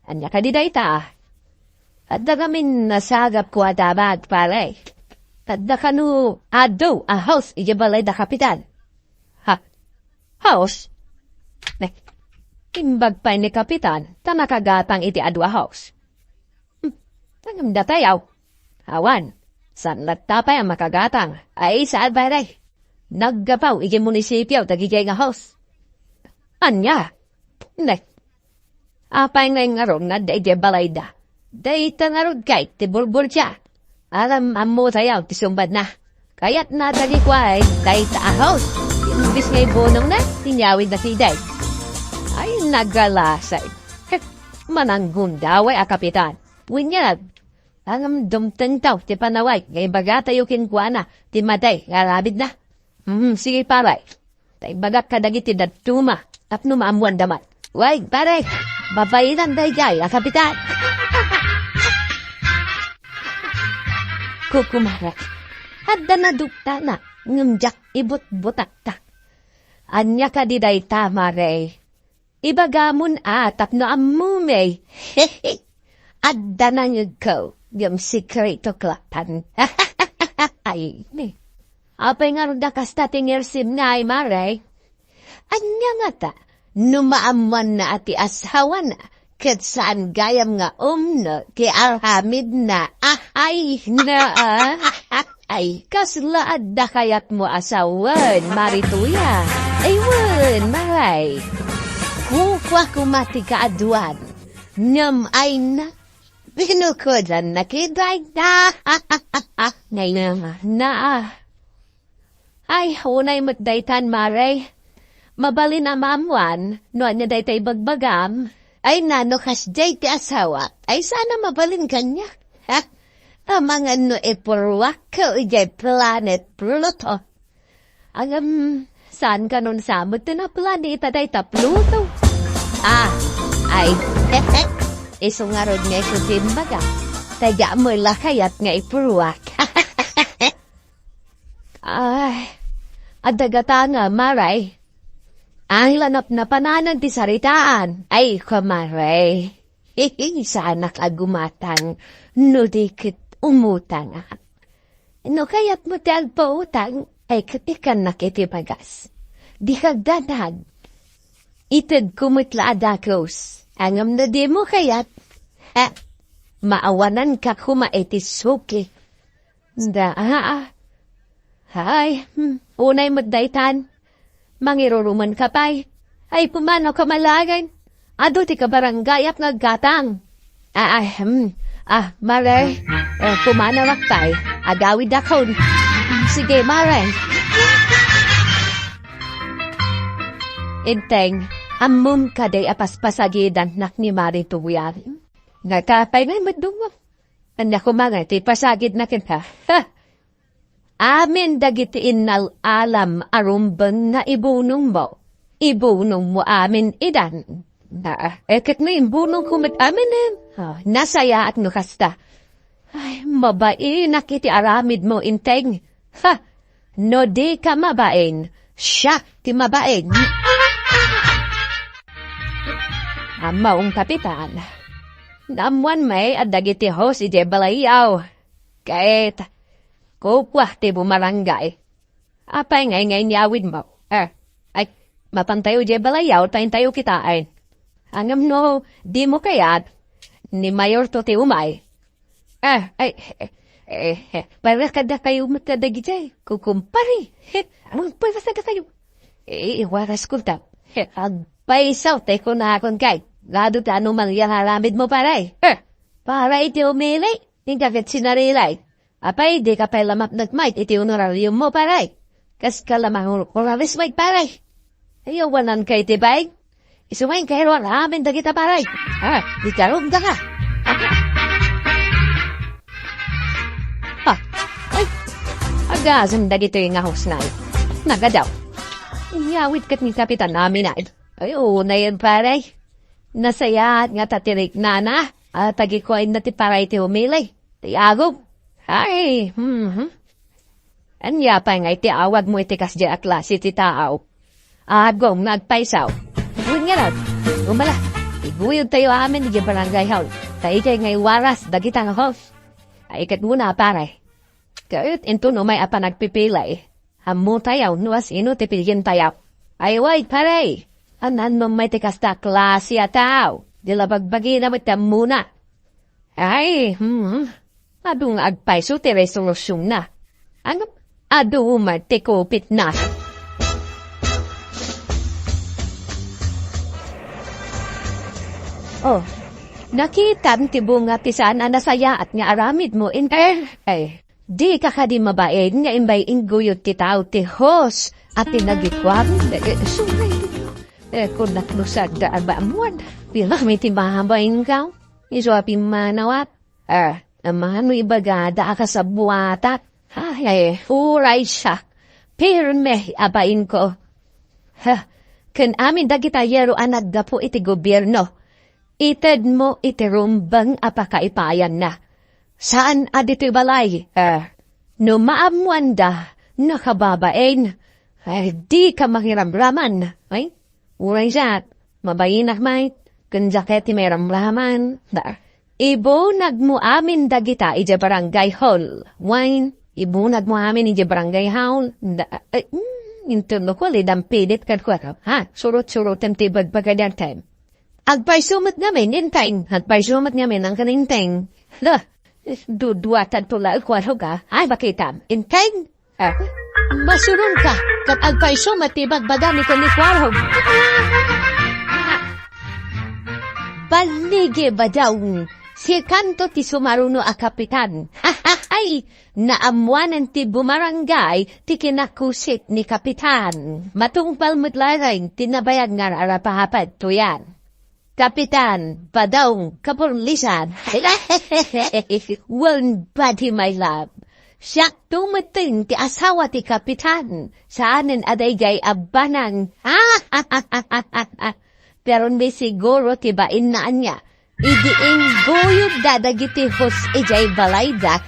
Ania kadi dayta? Adda ngamin nasagapko a damag, paray. Adda kano adu a house idiay balay da kapitan. Ha? House? Ne, imbag pay ni kapitan, ta nakagatang iti adu a house. Hmm, ngem datayaw. Awan, saan latta pay a makagatang. Ay, saan pay, day? Naggapu iti munisipio dagiti nga house. Ania? Ne. Apay nga ingarongna daydi balayda? Dayta ngarud kay ti bulbultia. Aram ammo tayaw ti sumbadna. Kayatna dagikuay dayta a house. Imbis nga ibunongna, inyawidna ti day. Ay, nagalasay. Heh, mananggundaway a kapitan. Wen nga, ngem dumtengtaw ti panaway nga ibagatayo kenkuana ti madi nga aramidna. Hmm, sige, pare. Ta ibagak kadagiti dadduma tapno maammoanda met. Way, pare, babainam daydiay a kapitan. Kukumare, adda naduptana, ngem diak ibutbutakta. Ania kadi dayta, mare? Ibagamon a tapno ammomi. Adda nangegko, ngem sekretok laeng. Ay, ne. Apay ngarud a kasta ti ngersim nga ay, mare? Ania ngata, no maammoanna a ti asawana, ket saan gayam nga umno ti aramidna. Ahay, naa. Ay, kasla adda kayatmo a sawen, Marituya? Ay, wen, maray. Kukua koma ti kaaduan. Ngem ay na, binukodanna kidayda. Nay na, naa. Ay, unay met daytan, mare. Mabalin a maammoan no ania dayta ibagbagam. Ay, nano kasdiay ti asawak? Ay, saan a mabalin kaniak. Ha? Amangan no ipurruakko idiay planet Pluto. Ngem, saan kanon sa met ti naplaneta dayta Pluto? Ah, ay, isu ngarud nga isu ti imbaga. Ta diak met la kayat nga ipurruak. Ay, adda gata nga, Mare. Ay, la napnapananan ti saritaan. Ay, kumare. Saanak a gumatang no di ket umutangak. No kayatmo ti agpautang, ay ket ikkannak iti bagas. Dika agdanag. Itedko met la a dakes. Ngem no dimo kayat, ha, maawananka koma iti suki. Da, ah, ah. Hay, hmm, unay met daytan. Mangirurumanka pay. Ay, pumanaw ka malagen. Adu ti kabaranggayak nga aggatang. Ah, ah, hmm. Ah, Mare, eh, pumanawak pay. Agawidakon. Sige, Mare. Inteng, ammom kadi a paspasagidannak ni Mare Tuyan? Nakapay nga met dungo. Ania koma nga ti pasagidna kenka? Ha? Amin dagiti innal-alam a rumbeng nga ibunongmo. Ibunongmo amin idan. Na, eh, ket no imbunongko met aminen, ah, nasayaat no kasta. Ay, mabainak iti aramidmo, Inteng. Ha! No dika mabain, siak ti mabain. Ammo, Kapitan. Naammoan met a dagiti host idiay balayyo. Ket, kukua ti bumarangay. Apay ngay nga inyawidmo? Eh, ay, mapantayo idiay balayyo, ta intayo kitaen. Ngem no dimo kayat, ni Mayorto ti umay. Eh, ay, eh, eh, eh, para kadakayo met kadagiti kukumpari. Eh, magpaypasagakayo. Eh, iwaras ko ta. Eh, agpayso, tay kunakon kay. Gadu ta ano mangyang aramidmo, pare. Eh, para iti umili, inka ket sinarilay. Apay, dika pay la mapnekmayt iti honorariummo, pare. Kaska la mangurkuraris met, pare. Ay, awananka iti bain. Isu met kayat amin dagita, pare. Ah, di karugda ka. Ha, ay, agasem dagitoy nga host na. Nagadaw. Inyawid ket ni Kapitan amin ay. Ay, unayen, pare. Nasayaat nga ta ti riknana. Ah, tagikuaenna ti pare ti umili. Ti agom. Ay, mhm. Ania pay nga iti awagmo iti kasdiay a klase ti tao? Agom nga agpayso. Wen ngarud, umala, iguyodtayo amin idiay barangay hall. Ta idiay nga iwaras dagita nga host. Ay, ket una, pare. Ket inton umay a panagpipili, ammotayo no asino ti pilientayo. Ay, wen, pare. Awan met ti kasta a klase a tao. Di la bagbagina met ti ammona. Ay, hmm. Adu nga agpayso ti resolutionna. Ngem adu met ti kupitna. Oh, nakitam ti bunga ti saan a nasayaat nga aramidmo, Inteng. Ay, dika kadi mabain nga imbay ingguyod ti tao ti host a pinagikuam? Eh, eh, sorry. Eh, kunak no saan da abamuan. Pila mi ti mabainka? Isu a pimmanawak. Ah, ammom no ibagada a kasabuatak. Ay, ay, uray siak. Pirme a bainko. Ha, ken amin dagita yero a naggapu iti gobierno. Itedmo iti rumbeng a pakaipayanna. Saan a ditoy balay. Ah, no maammoanda, nakababain. Ay, dika mangiramraman. Ay, Uray siak, mabainak met, ken diak ket ti mairamraman. Da, ibunagmo amin dagita idiay barangay hall. Wen, ibunagmo amin idiay barangay hall. Da, eh, mm, inton no kuli, dampilit kad kuwaro. Ha, surot-surotem ti bagbaga dayta. Agpayso met ngamin, Inteng. Agpayso met ngamin, angkan Inteng. Da, duduatan to la, kuwaro ka. Ay, bakitam. Inteng. Ah, masuronka, ket agpayso met ti bagbagami ken ni Kuarog. Balligi, badaw, sikanto ti sumaruno a kapitan. Ay, naammoanen ti bumarangay ti kinakusik ni kapitan. Matungpal met laeng ti nabayag nga rarapapat to yan. Kapitan, Badong, Kaporlisan. Wen badi, my love. Siakto metten ti asawa ti Kapitan. Saanen a daydiay a banang. Pero mi siguro ti bainna ania. Idi ingguyogda dagiti host idiay balayda.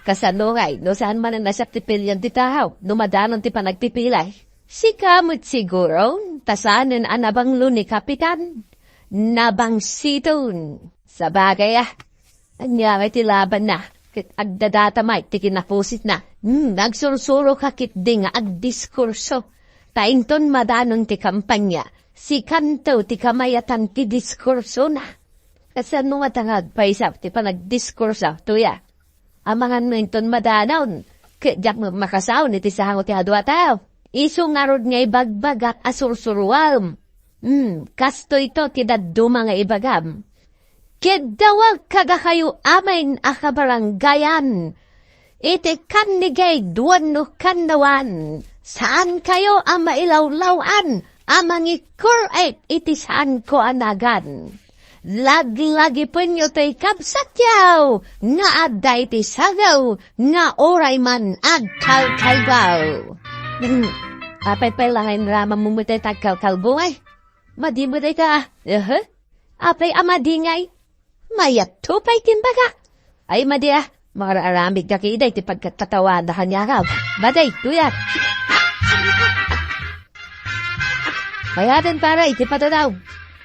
Kasano ngay, no saan manen a siak ti pilian ti tao, no madanon ti panagpipilay? Sika met siguro, ta saanen a nabanglo ni Kapitan. Nabangsiton. Sabagay, a. Ania ngay ti labanna? Ket agdadata met ti kinapusitna. Hmm, agsursuroka ketdi nga agdiskurso. Ta inton madanon ti kampanya, sikanto ti kamayatan ti diskursona. Kasano ngata nga agpaysa ti panagdiskurso, tuya? Amangan no inton madanon, ket diak met makasaon iti sango ti adu a tao. Isu ngarud nga ibagbagak a sursuruam. Hmm, kastoyto ti dadduma nga ibagam. Ket dawagkadakayo amin a kabarangayan iti kannigid wenno kannawan, saankayo a mailawlaw-an a mangikkur-ek iti saanko a nagan. Laglagipenyo toy kabsatyo nga adda iti sagew nga uray man agkalkalbo. Hmm. Apay pay la nga inramammo met dayta agkalkalbo, ay? Madi met dayta, ah. Aha. Apay a madi ngay? Mayatto pay ti imbaga. Ay, madi, ah. Mangararamidka kadi iti pagkatatawaanda kaniak. Madi, tuyat. Mayaten, pare, iti patunaw.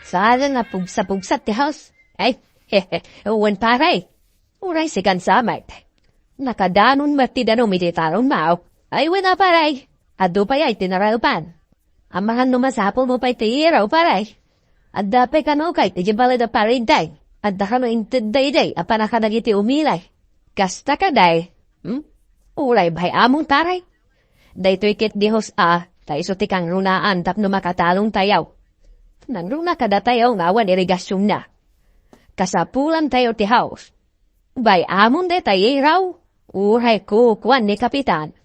Saan nga pugsa-pugsa ti host? Ay, wen, pare. Uray sikan sa met. Nakadanon met ti danum iti tarongmo. Ay, wen a, pare. Adu pay ay ti naraepan. Amangan no masapulmo pay ti iraw, pare. Adda pay kano kay ti balay da pare, day. Adda kano inted daydiay a panaka dagiti umili. Kasta kadi. Hmm? Uray bay-amon, pare. Daytoy ket di host a, ta isu ti kangrunaan tapno makatalongtayo. Nangruna kadatayo nga awan irigasionna. Kasapulantayo ti host. Bay-amon dayta iraw, uray kukuan ni Kapitan.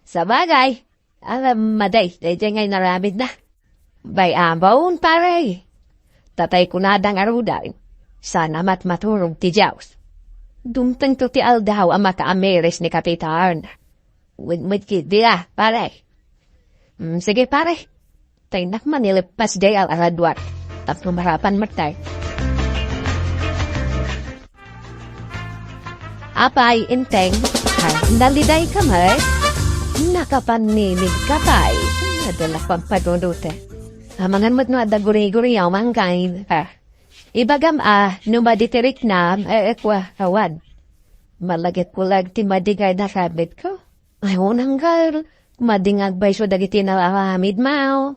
Sabagay, alam, madi, daydiay nga inaramidna. Bay-amon, pare. Tatay kunada ngaruden, sana met maturog ti Dios. Dumtengto ti aldaw a makaamiris ni Kapitan. Wen met ketdi, ah, pare. Mm, sige, pare. Tay nak manileppas day al araduat. Tapno marapan met tay. Apay, Enteng, ah, nalidayka met? Nakapanninigka pay? Adda la pampanunote. Amangan met no adda guri-guri a mangkain. Ah. Ibagam a, no madi ti riknam, eh, eh, kua, awan. Malagipko laeng ti madi nga inaramidko. Ay, unang gal, madi nga agbayso dagiti naaramidmo.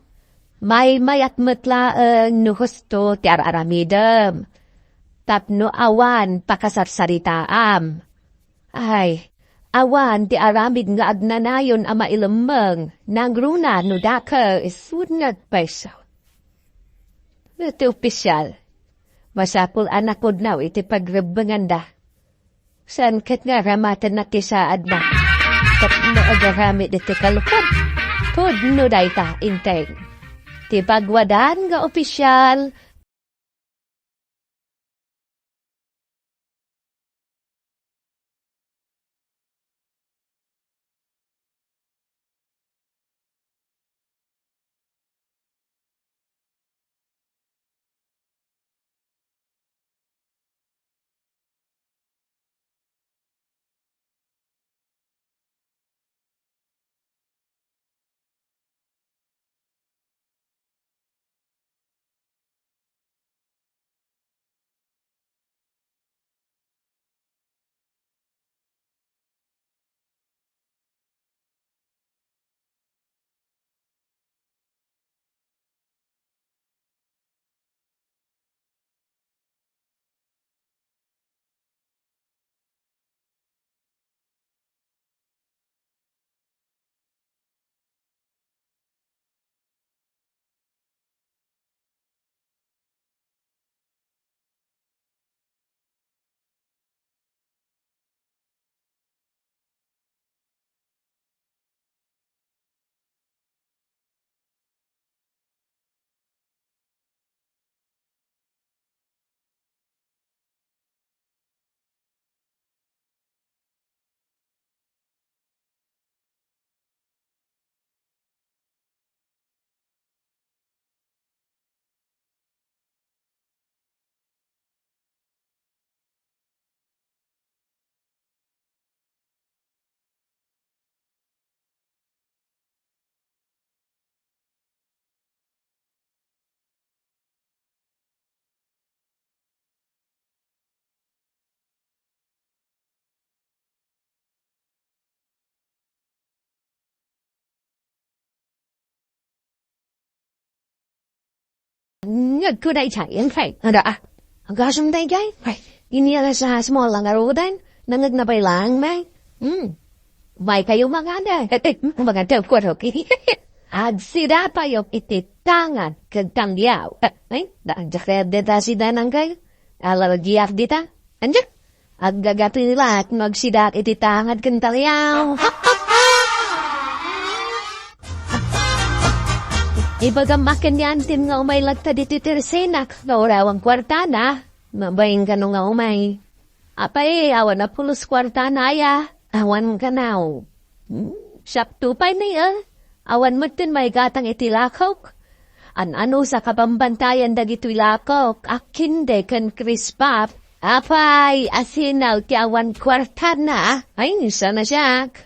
Maymayat met laeng no husto ti ar-aramidem. Tapno awan pakasarsaritaam. Ay, awan ti aramid nga agnanayon a mailemmeng, nangruna no dakes wenno agbayso. Iti opisial, masapul a napudno iti pagrebbenganda. Saan ket nga aramatenna ti saadna tapno agaramid iti kalkod? Pudno dayta, Enteng. Ti pagwadaan nga opisial, Ngagko daydiay, Inday. Ada, ah. Agasem daydiay. Ay, ini a sa small lang arudan. Nangagna pay laeng, may. Hmm. May kayo mangada. Eh, eh, kumbaga, daw ko, okay. Agsida tayo iti tangan kag taliaw. Eh, ay, da, diak deta sida nang kayo. Alalgiak dita. Anja? Aggagatilat no agsidaak iti tangad ken taliaw. Ibagam a ken ni Antim nga umay latta ditoy tersenak nga urawan kuartana. Mabain kano nga umay. Apay, awan a pulos kuartana aya. Awan kanaw. Hmm, siapto pay ni, eh. Awan metten maigatang iti lakok. An-ano sa kabambantayan dagitoy lakok, akinde ken krispap. Apay, asinaw ti awan kuartana. Ay, sana siak.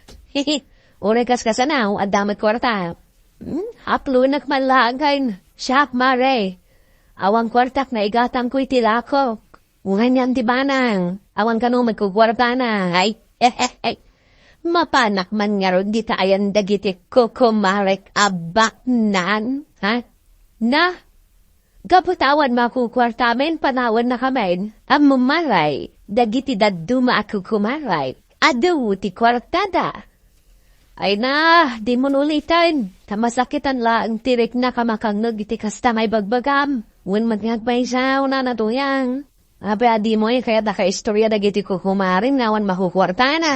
Uray kas kasanaw, adda met kuarta. Hmm, aplunek man laeng kayn. Siak, mare. Awan kuartak naigatangko iti lakok. Uray nian ti banang, awan kano met kukuartana. Ay, eh, eh, eh. Mapanak man ngarud dita ayan dagiti kukumarek a baknang, ha? Na, gapu ta awan makukuartamin, panawennakamin. Ammom, mare, dagiti dadduma a kukumarek, adu ti kuartada. Ay na, dimo uliten, ta masakitan laeng ti riknak a makangngeg iti kasta nga ibagbagam. Wen met nga agpaysaw, Nana Tuyang. Apay a dimo kayat a kaistorya dagiti kukumarim nga awan makukuartana.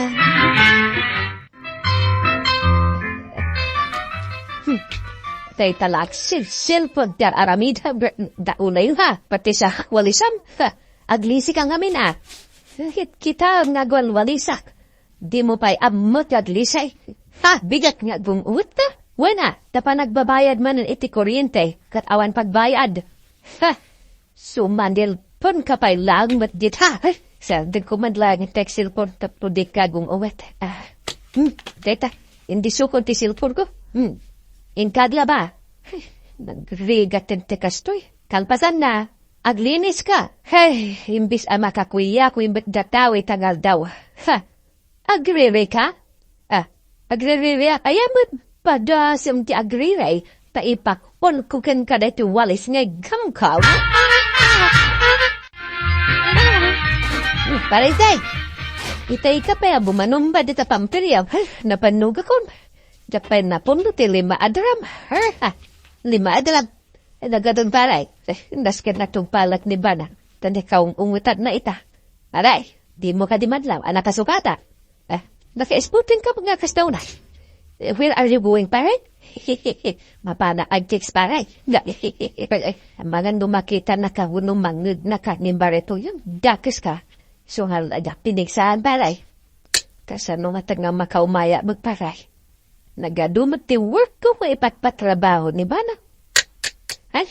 Hmm. Tay talaksil, cellphone ti ar-aramid, ha, ber-, da unay, ha, pati sa walisam, ha, aglisik ang amin, ah. Hit kita nga agwalwalisak. Dimo pay ammo ti aglisay. Ha, bigat nga agbung-uwet ta. Wen a, ta panagbabayad manen iti kuryente, ket awan pagbayad. Ha, Sumanilpon ka pay laeng met dita. Ay, sardengko man laeng ti cellphone tapno dika agung-uwet. Ah, hmm, dayta, indisukon ti cellphone ko. Hmm, inkadla ba? Ay, nagrigat ti kastoy. Kalpasan na, aglinis ka. Hey, imbis a makakuya, kuimbet dataw ita nga aldaw. Ha, Agriri ka? Ah, agriri ka? Ay, met padasem ti agriri, ta ipakpon ko kenka daytoy walis nga igkamkaw. Hmm, Pare Tay, itay ka pay a bumanumba dita pamperya. Ay, napannugakon. Diak pay napuno ti lima a dram. Ha, ha. Lima a dram. Ay, nagadun, pare. Eh, nasken na tungpalak ni bana. Tan ikaw ang ungutan na ita. Pare, dimo kadi madlaw a nakasukata. Eh, naka-sporting ka nga kasta una. Eh, where are you going, pare? Mapana ang chicks, pare. Amangan no makita na ka, wenno mangngeg na ka ni Barreto, yung dakes ka. So, nga, pinigsahan, pare. Kasano nga taga makaumaya, magpare? Nagadu met ti work ko nga ipatpatrabaho ni bana. Ay,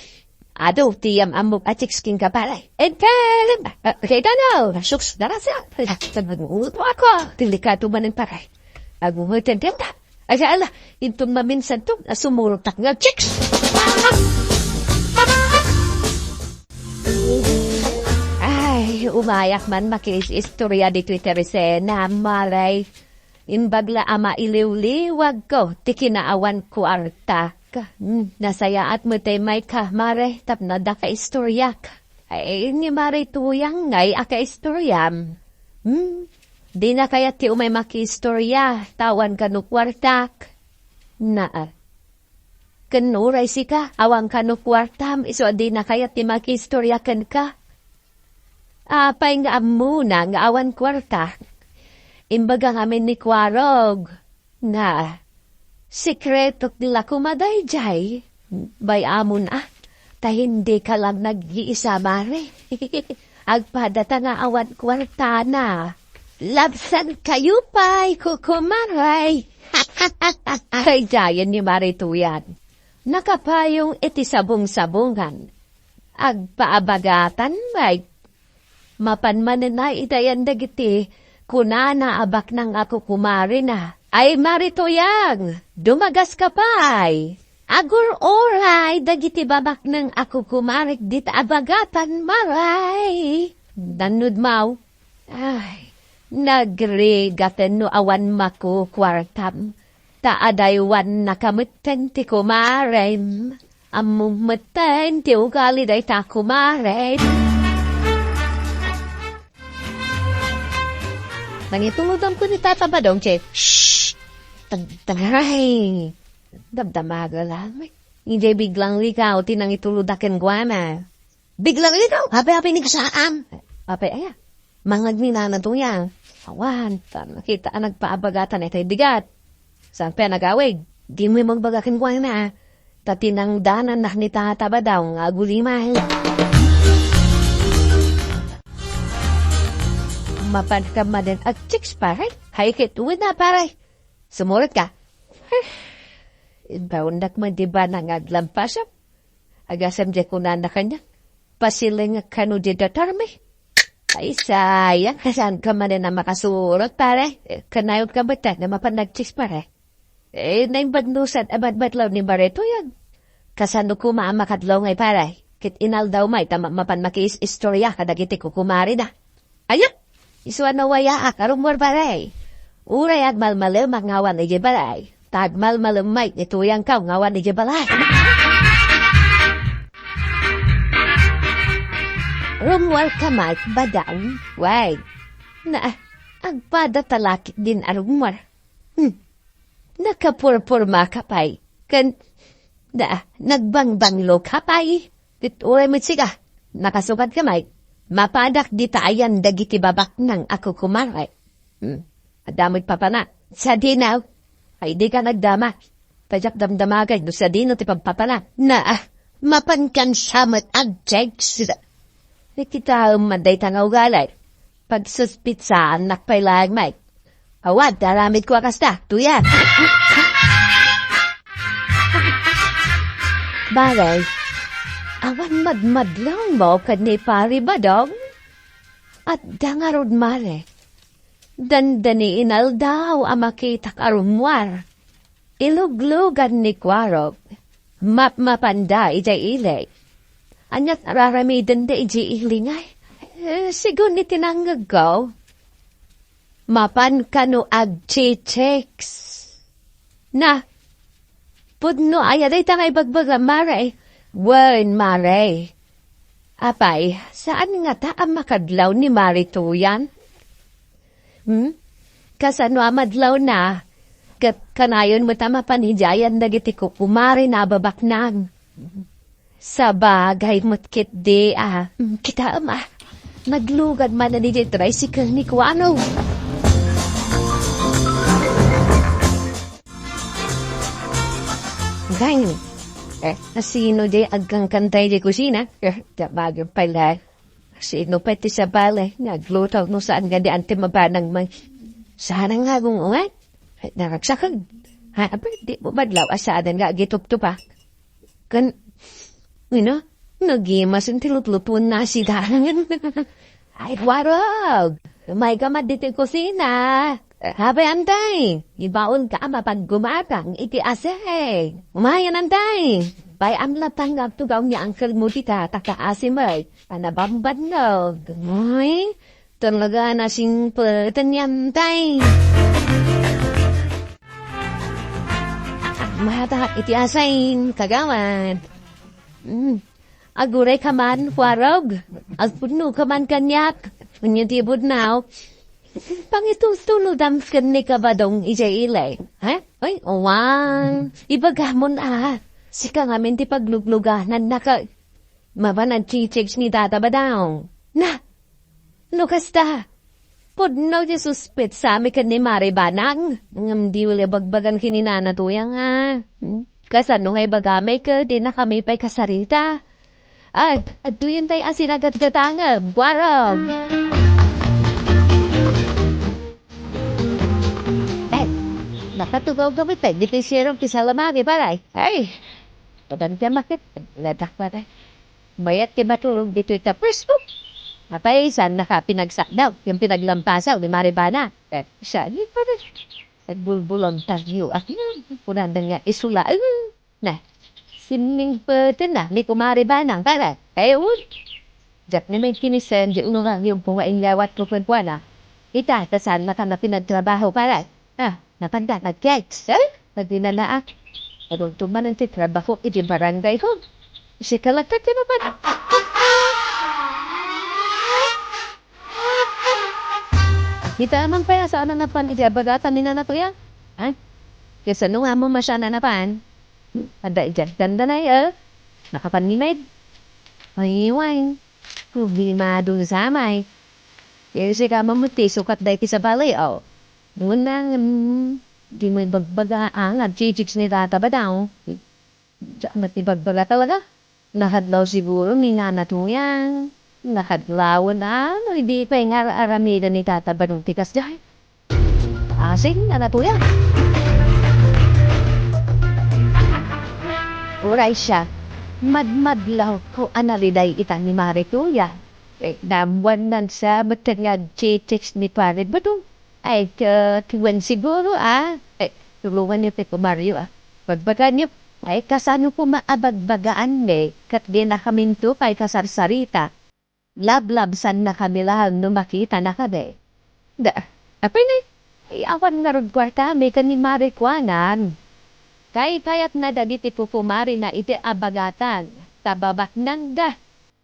adu ti yam-ammok a chicks kenka, pare. Entelem! Ah, okay, Dano! Shucks, darasa! Ay, nagmuto ako! Delikado manen, pare. Agumutan dem da. Ay, ala, inton maminsan to, nasumurot ak nga chicks! Ay, umayak man makiis-istorya ditoy Teresena, malay. Imbag la a mailiwliwagko ti kinaawan kuartak. Hmm, nasayaat met ti mayka, mare, tapno adda kaistoryak. Ay, ni Mare Tuyang ngay a kaistoryam. Hmm, dina kayat ti umay makiistorya, ta awan kano kuartak. Naa. Ken uray sika, awan kano kuartam, isu a dina kayat ti makiistorya kenka. Apay nga ammona nga awan kuarta? Imbaga ngamin ni Kuarog. Na, sekretok la koma daydiay. Bay-amon a, ta hindi ka lang nag-iisa, mare. Agpadata nga awan kuartana. Labsan kayo pay, kukumaray. Daydiayen ni Mare Tuyan. Nakapayong iti sabong-sabongan. Agpaabagatan, bay. Mapan manen a idayan dagiti kunana a baknang a kukumarina. Ay, Mare Tuyang, dumagas ka pay. Agur-uray dagiti babaknang a kukumarik dita abagatan, maray. Nannudmaw. Ay, nagrigaten no awan makukuartam. Ta adaywannaka metten ti kumarem. Ammom metten ti ugali dayta, kumare. Nangitulodam ko ni Tata Badong, Che. Shh! Tag-, tagaray. Damdamaga lang. Idiay biglang likaw ti nangitulod kenkuana. Biglang likaw? Apay, apay ni saan? Apay, aya. Mangag ni Nana Tuya. Awan, ta nakita a nagpaabagatan iti bigat. Saan pay a nagawid? Dimo magbaga kenkuana. Ta tinangdanan nak ni Tata Badong nga aguliman. Mapan ka manen ag-chicks, pare? Hay ket una, pare. Sumurot ka. Ibaonnak man di ba nang aglampasam? Agasam di kunana kanya. Pasileng kano di datarmi. Ay, sayang. Kasaan ka man na makasurot, pare? Kanayot ka ba ta na mapan nag-chicks, pare? Eh, naimbag no saan a badbadlaw ni Baretoy, ah. Kasano koma a makadlaw ngay, pare? Ket inaldaw may ta ma-, mapan makiis-istorya kadagiti kukumarina. Aya, isu a nawayaak a rummuar, pare. Uray agmalmalemak nga awan idiay balay. Ta agmalmalem may ni tuyangko nga awan idiay balay. Rummuar ka met, Badong? Way. Na, agpada ta lakit din a rummuar. Hmm. Nakapurpurma ka pay. Ken, na, nagbangbanglo ka pay. Ket uray met sika, nakasukat ka met. Mapadak dita ayan dagiti babaknang a kukumare. Hmm. Adda met papana. Sadino? Ay, dika nagdama. Pajak damdamagay no sadino ti pagpapana. Na, mapan kan siya met ag-chicks. Nakitaem man dayta nga ugali. Pagsuspitsaannak pay laeng met. Awan ti aramidko a kasta, tuya. Pare, awan madmadlongmo ken ni Pare Badong? Adda ngarud, mare. Dandani inaldaw a makitak a rummuar. Iluglugan ni Kuarog. Mapmapanda idiay ili. Ania ti araramidenda idiay ili ngay? Eh, sigun iti nangngegko, mapan kano ag-chicks. Na, pudno aya dayta nga ibagbagam, mare? Wen, mare. Apay, saan ngata a makadlaw ni Mare Tuyan? Hmm? Kasano a madlawna? Ket kanayon met a mapan idiay ayan dagiti kukumarina a babaknang. Sabagay met ketdi a, hmm, kitaem a. Naglugad manen idiay tricycle ni Kuarog. Gayam, eh, asino diay agkankanta idiay kusina? Eh, dabagen pay laeng. Sino pay ti sabali nga agluto no saan nga dian ti mabanag man? Saan nga agung-ungan? Ay, naragsakag. Ha, apay, dimo madlaw a saan nga agituptupak? Ken, ino, nagimasen ti lutlutuenna a sidangan. Ay, Kuarog! Umayka met ditoy kusina. Apay, Antay, ibaonka a mapaggumatang iti asing. Umayan, Antay. Bay-am latta nga agtugaw ni uncle mo dita, ta kaasi met. Panabambannog. Ay, talaga na simple. Tanyantay. Mata iti asain, kagawad. Mm. Aguray ka man, Kuarog. Agpudno ka man kaniak. Anya ti budnaw. Pangitultulodam ken ni Kabadong idiay ili. Ha? Ay, awan. Ibagamon a. Sika ngamin ti pagluglugananna ka. Mapan nagchichicks ni Tata Badong. Na, no kasta, pudno ti suspetsami ken ni Mare Banang. Ngem di uli bagbagan ken ni Nana Tuyang a. Hmm? Kasano nga ibagami ket dinakami pay kasarita? Ay, adtoyen tay a sinagatgatangem, Kuarog. Ay, nakatugaw kami pay, di kay sirong ti salamagi, balay. Ay, paganta makit, ladak pa tayo. Mayat ti matulog ditoy ta Facebook. Apay, saan naka pinagsakdaw, yung pinaglampasaw ni Mare Bana. Eh, siya, di pa rin. Nagbulbulong tayo. At yun, kunanda nga isula. Ay, na, sinning pwede na, ni Kumare Bana. Kaya, eh, un. Diak ni may kinisen, di unungan yung punga inyawat ko kwenkuana. Ita, ta saan naka na pinagtrabaho para. Ah, napanda, nag-text. Eh? Nagdinanaa. Agtugtuganan ti trabaho iti barangay hall. Sika latta ti mapan. Kita man pay a saan a napan iti abagatan ni Nanay Tuya. Ha? Kasano nga mo masya a napan? Adda idiay dandanay, eh. Nakapan ni Med. Ay, way. Problemado sa may. Kaya sika man mo ti sukat dahil ti sabali, oh. Ngunang, mm, di mo ibagbaga ang nagchichicks ni Tata Badong. Diyan mo ti ibagbaga talaga. Nakadlaw siguro ni Nanay Tuya. Nakadlawan, ano, hindi pa yung ar-, aramidan ni Tata Badong ti kasdiay. Asing, Nanay Tuya. Uray siya, madmadlaw ko a nariday ita ni Mari Tuya. Eh, nabuan nan sa matangad chichicks ni Pare Badong. Ay, ka, tuwan siguro, ah. Eh, tulungan niyo ti Kumario, ah. Bagbagaan niyo. Ay, kasano po maabagbagaan, eh? Kat di na kaminto kay kasarsarita. Lablabsan na kami laeng no makita na kami. Da, apay na, ay, awan ngarud kuarta, may ka ni Mari kuanan. Kay kayat na dagiti pupumarina iti abagatan, ta babaknangda.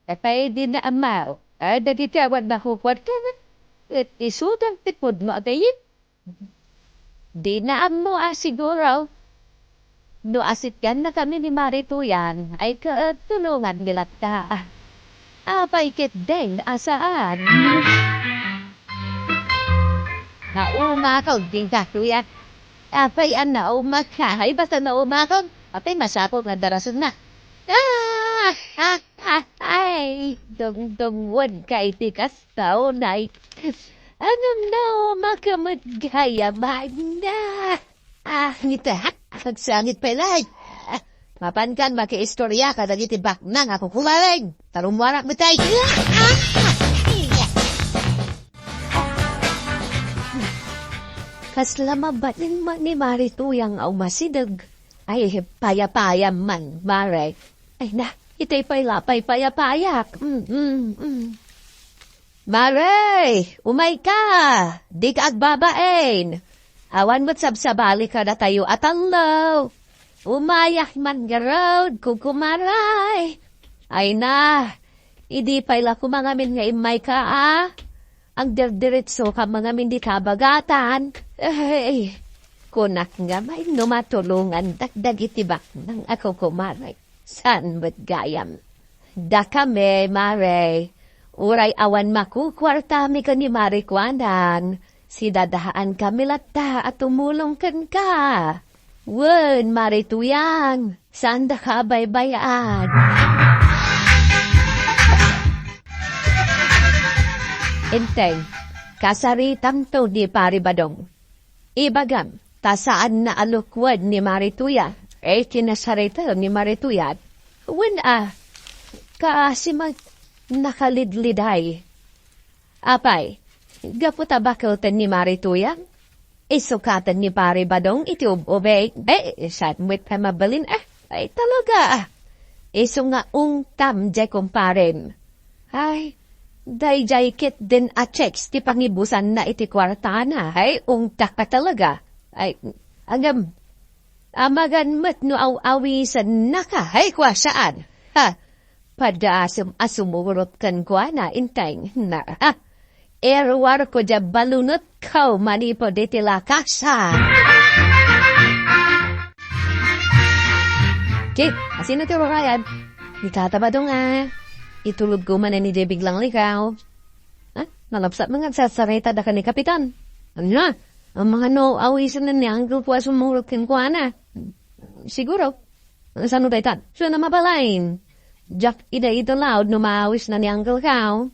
Apay di na ammo, a dagiti awan makukuarta, et isudan ti pudno a gayim. Di na ammo a siguro. No asitgan na kami ni Mari Tuya, ay ka, tulungan mi latta. Apay ket deng a saan. Naumakon, Tita Tuya. Apay a naumakon. Ay, basta naumakon. Apay masapul nga darasen na. Ah! Ah! Ah! Ay! Dungdungngoen ka iti kas Tao, nay. Anam na, makamadgayam na. Ah, ngita, ha? Agsangit pay laeng. Ah, mapankan makiistorya kadagiti baknang a kukumareng. Tarummuarak met ay. Kasla mabalin man ni Mari Tuya a umasideg. Ay, payapayam man, Mare. Ay na, itay pay la pay payapayak. Mm, mm, mm. Mare, umayka! Dika agbabain! Awan met sabsabali kadatayo a tallo. Umayak man ngarud, kukumaray. Ay na, idi pay la koma ngamin nga immayka, a? Agderdiretsoka man ngamin dita abagatan. Ay, kunak ngamin no matulongandak dagiti baknang a kukumaray. Saan met gayam? Dakami, Mare. Uray awan makukuartami ken ni Mare kuanan, sidadaankami latta a tumulong kenka. Wen, Mare Tuya, saandaka a baybay-an. Enteng, kasaritamto ni Pare Badong. Ibagam, ta saanna a lukued ni Mare Tuya. Eh, kinasarita ni Mare Tuya. Wen a, kaasi man nakalidliday. Apay, gapu ta bakelten ni Mare Tuya, isukaten ni Pare Badong iti ub-ubing. Eh, saan met pay mabalin, eh. Ay, talaga, ah. Isu nga ungtam, jay kumparem. Ay, dayjay ketdin a checks ti pangibusanna iti kuartana. Ay, ungtak ka talaga. Ay, agam, amagan met no aw-awisennaka. Ay, kua saan. Ha? Padaasem a sumurot kenkuana, Enteng. Na, ha? Iruarko diay balunotko manipud iti lakasan. Ki, asino ti rurayan? Ni Tata Badong a. Itulodko manen idiay biglang likaw. Ha? Nalapsat nga agsarsarita daka ni Kapitan. Ania? Amangan no awisenna ni Uncle Pua sumurot kenkuana. Siguro. Saan dayta? Saan a mabalin? Diak ida iti laud no maawisna ni Uncle Kao.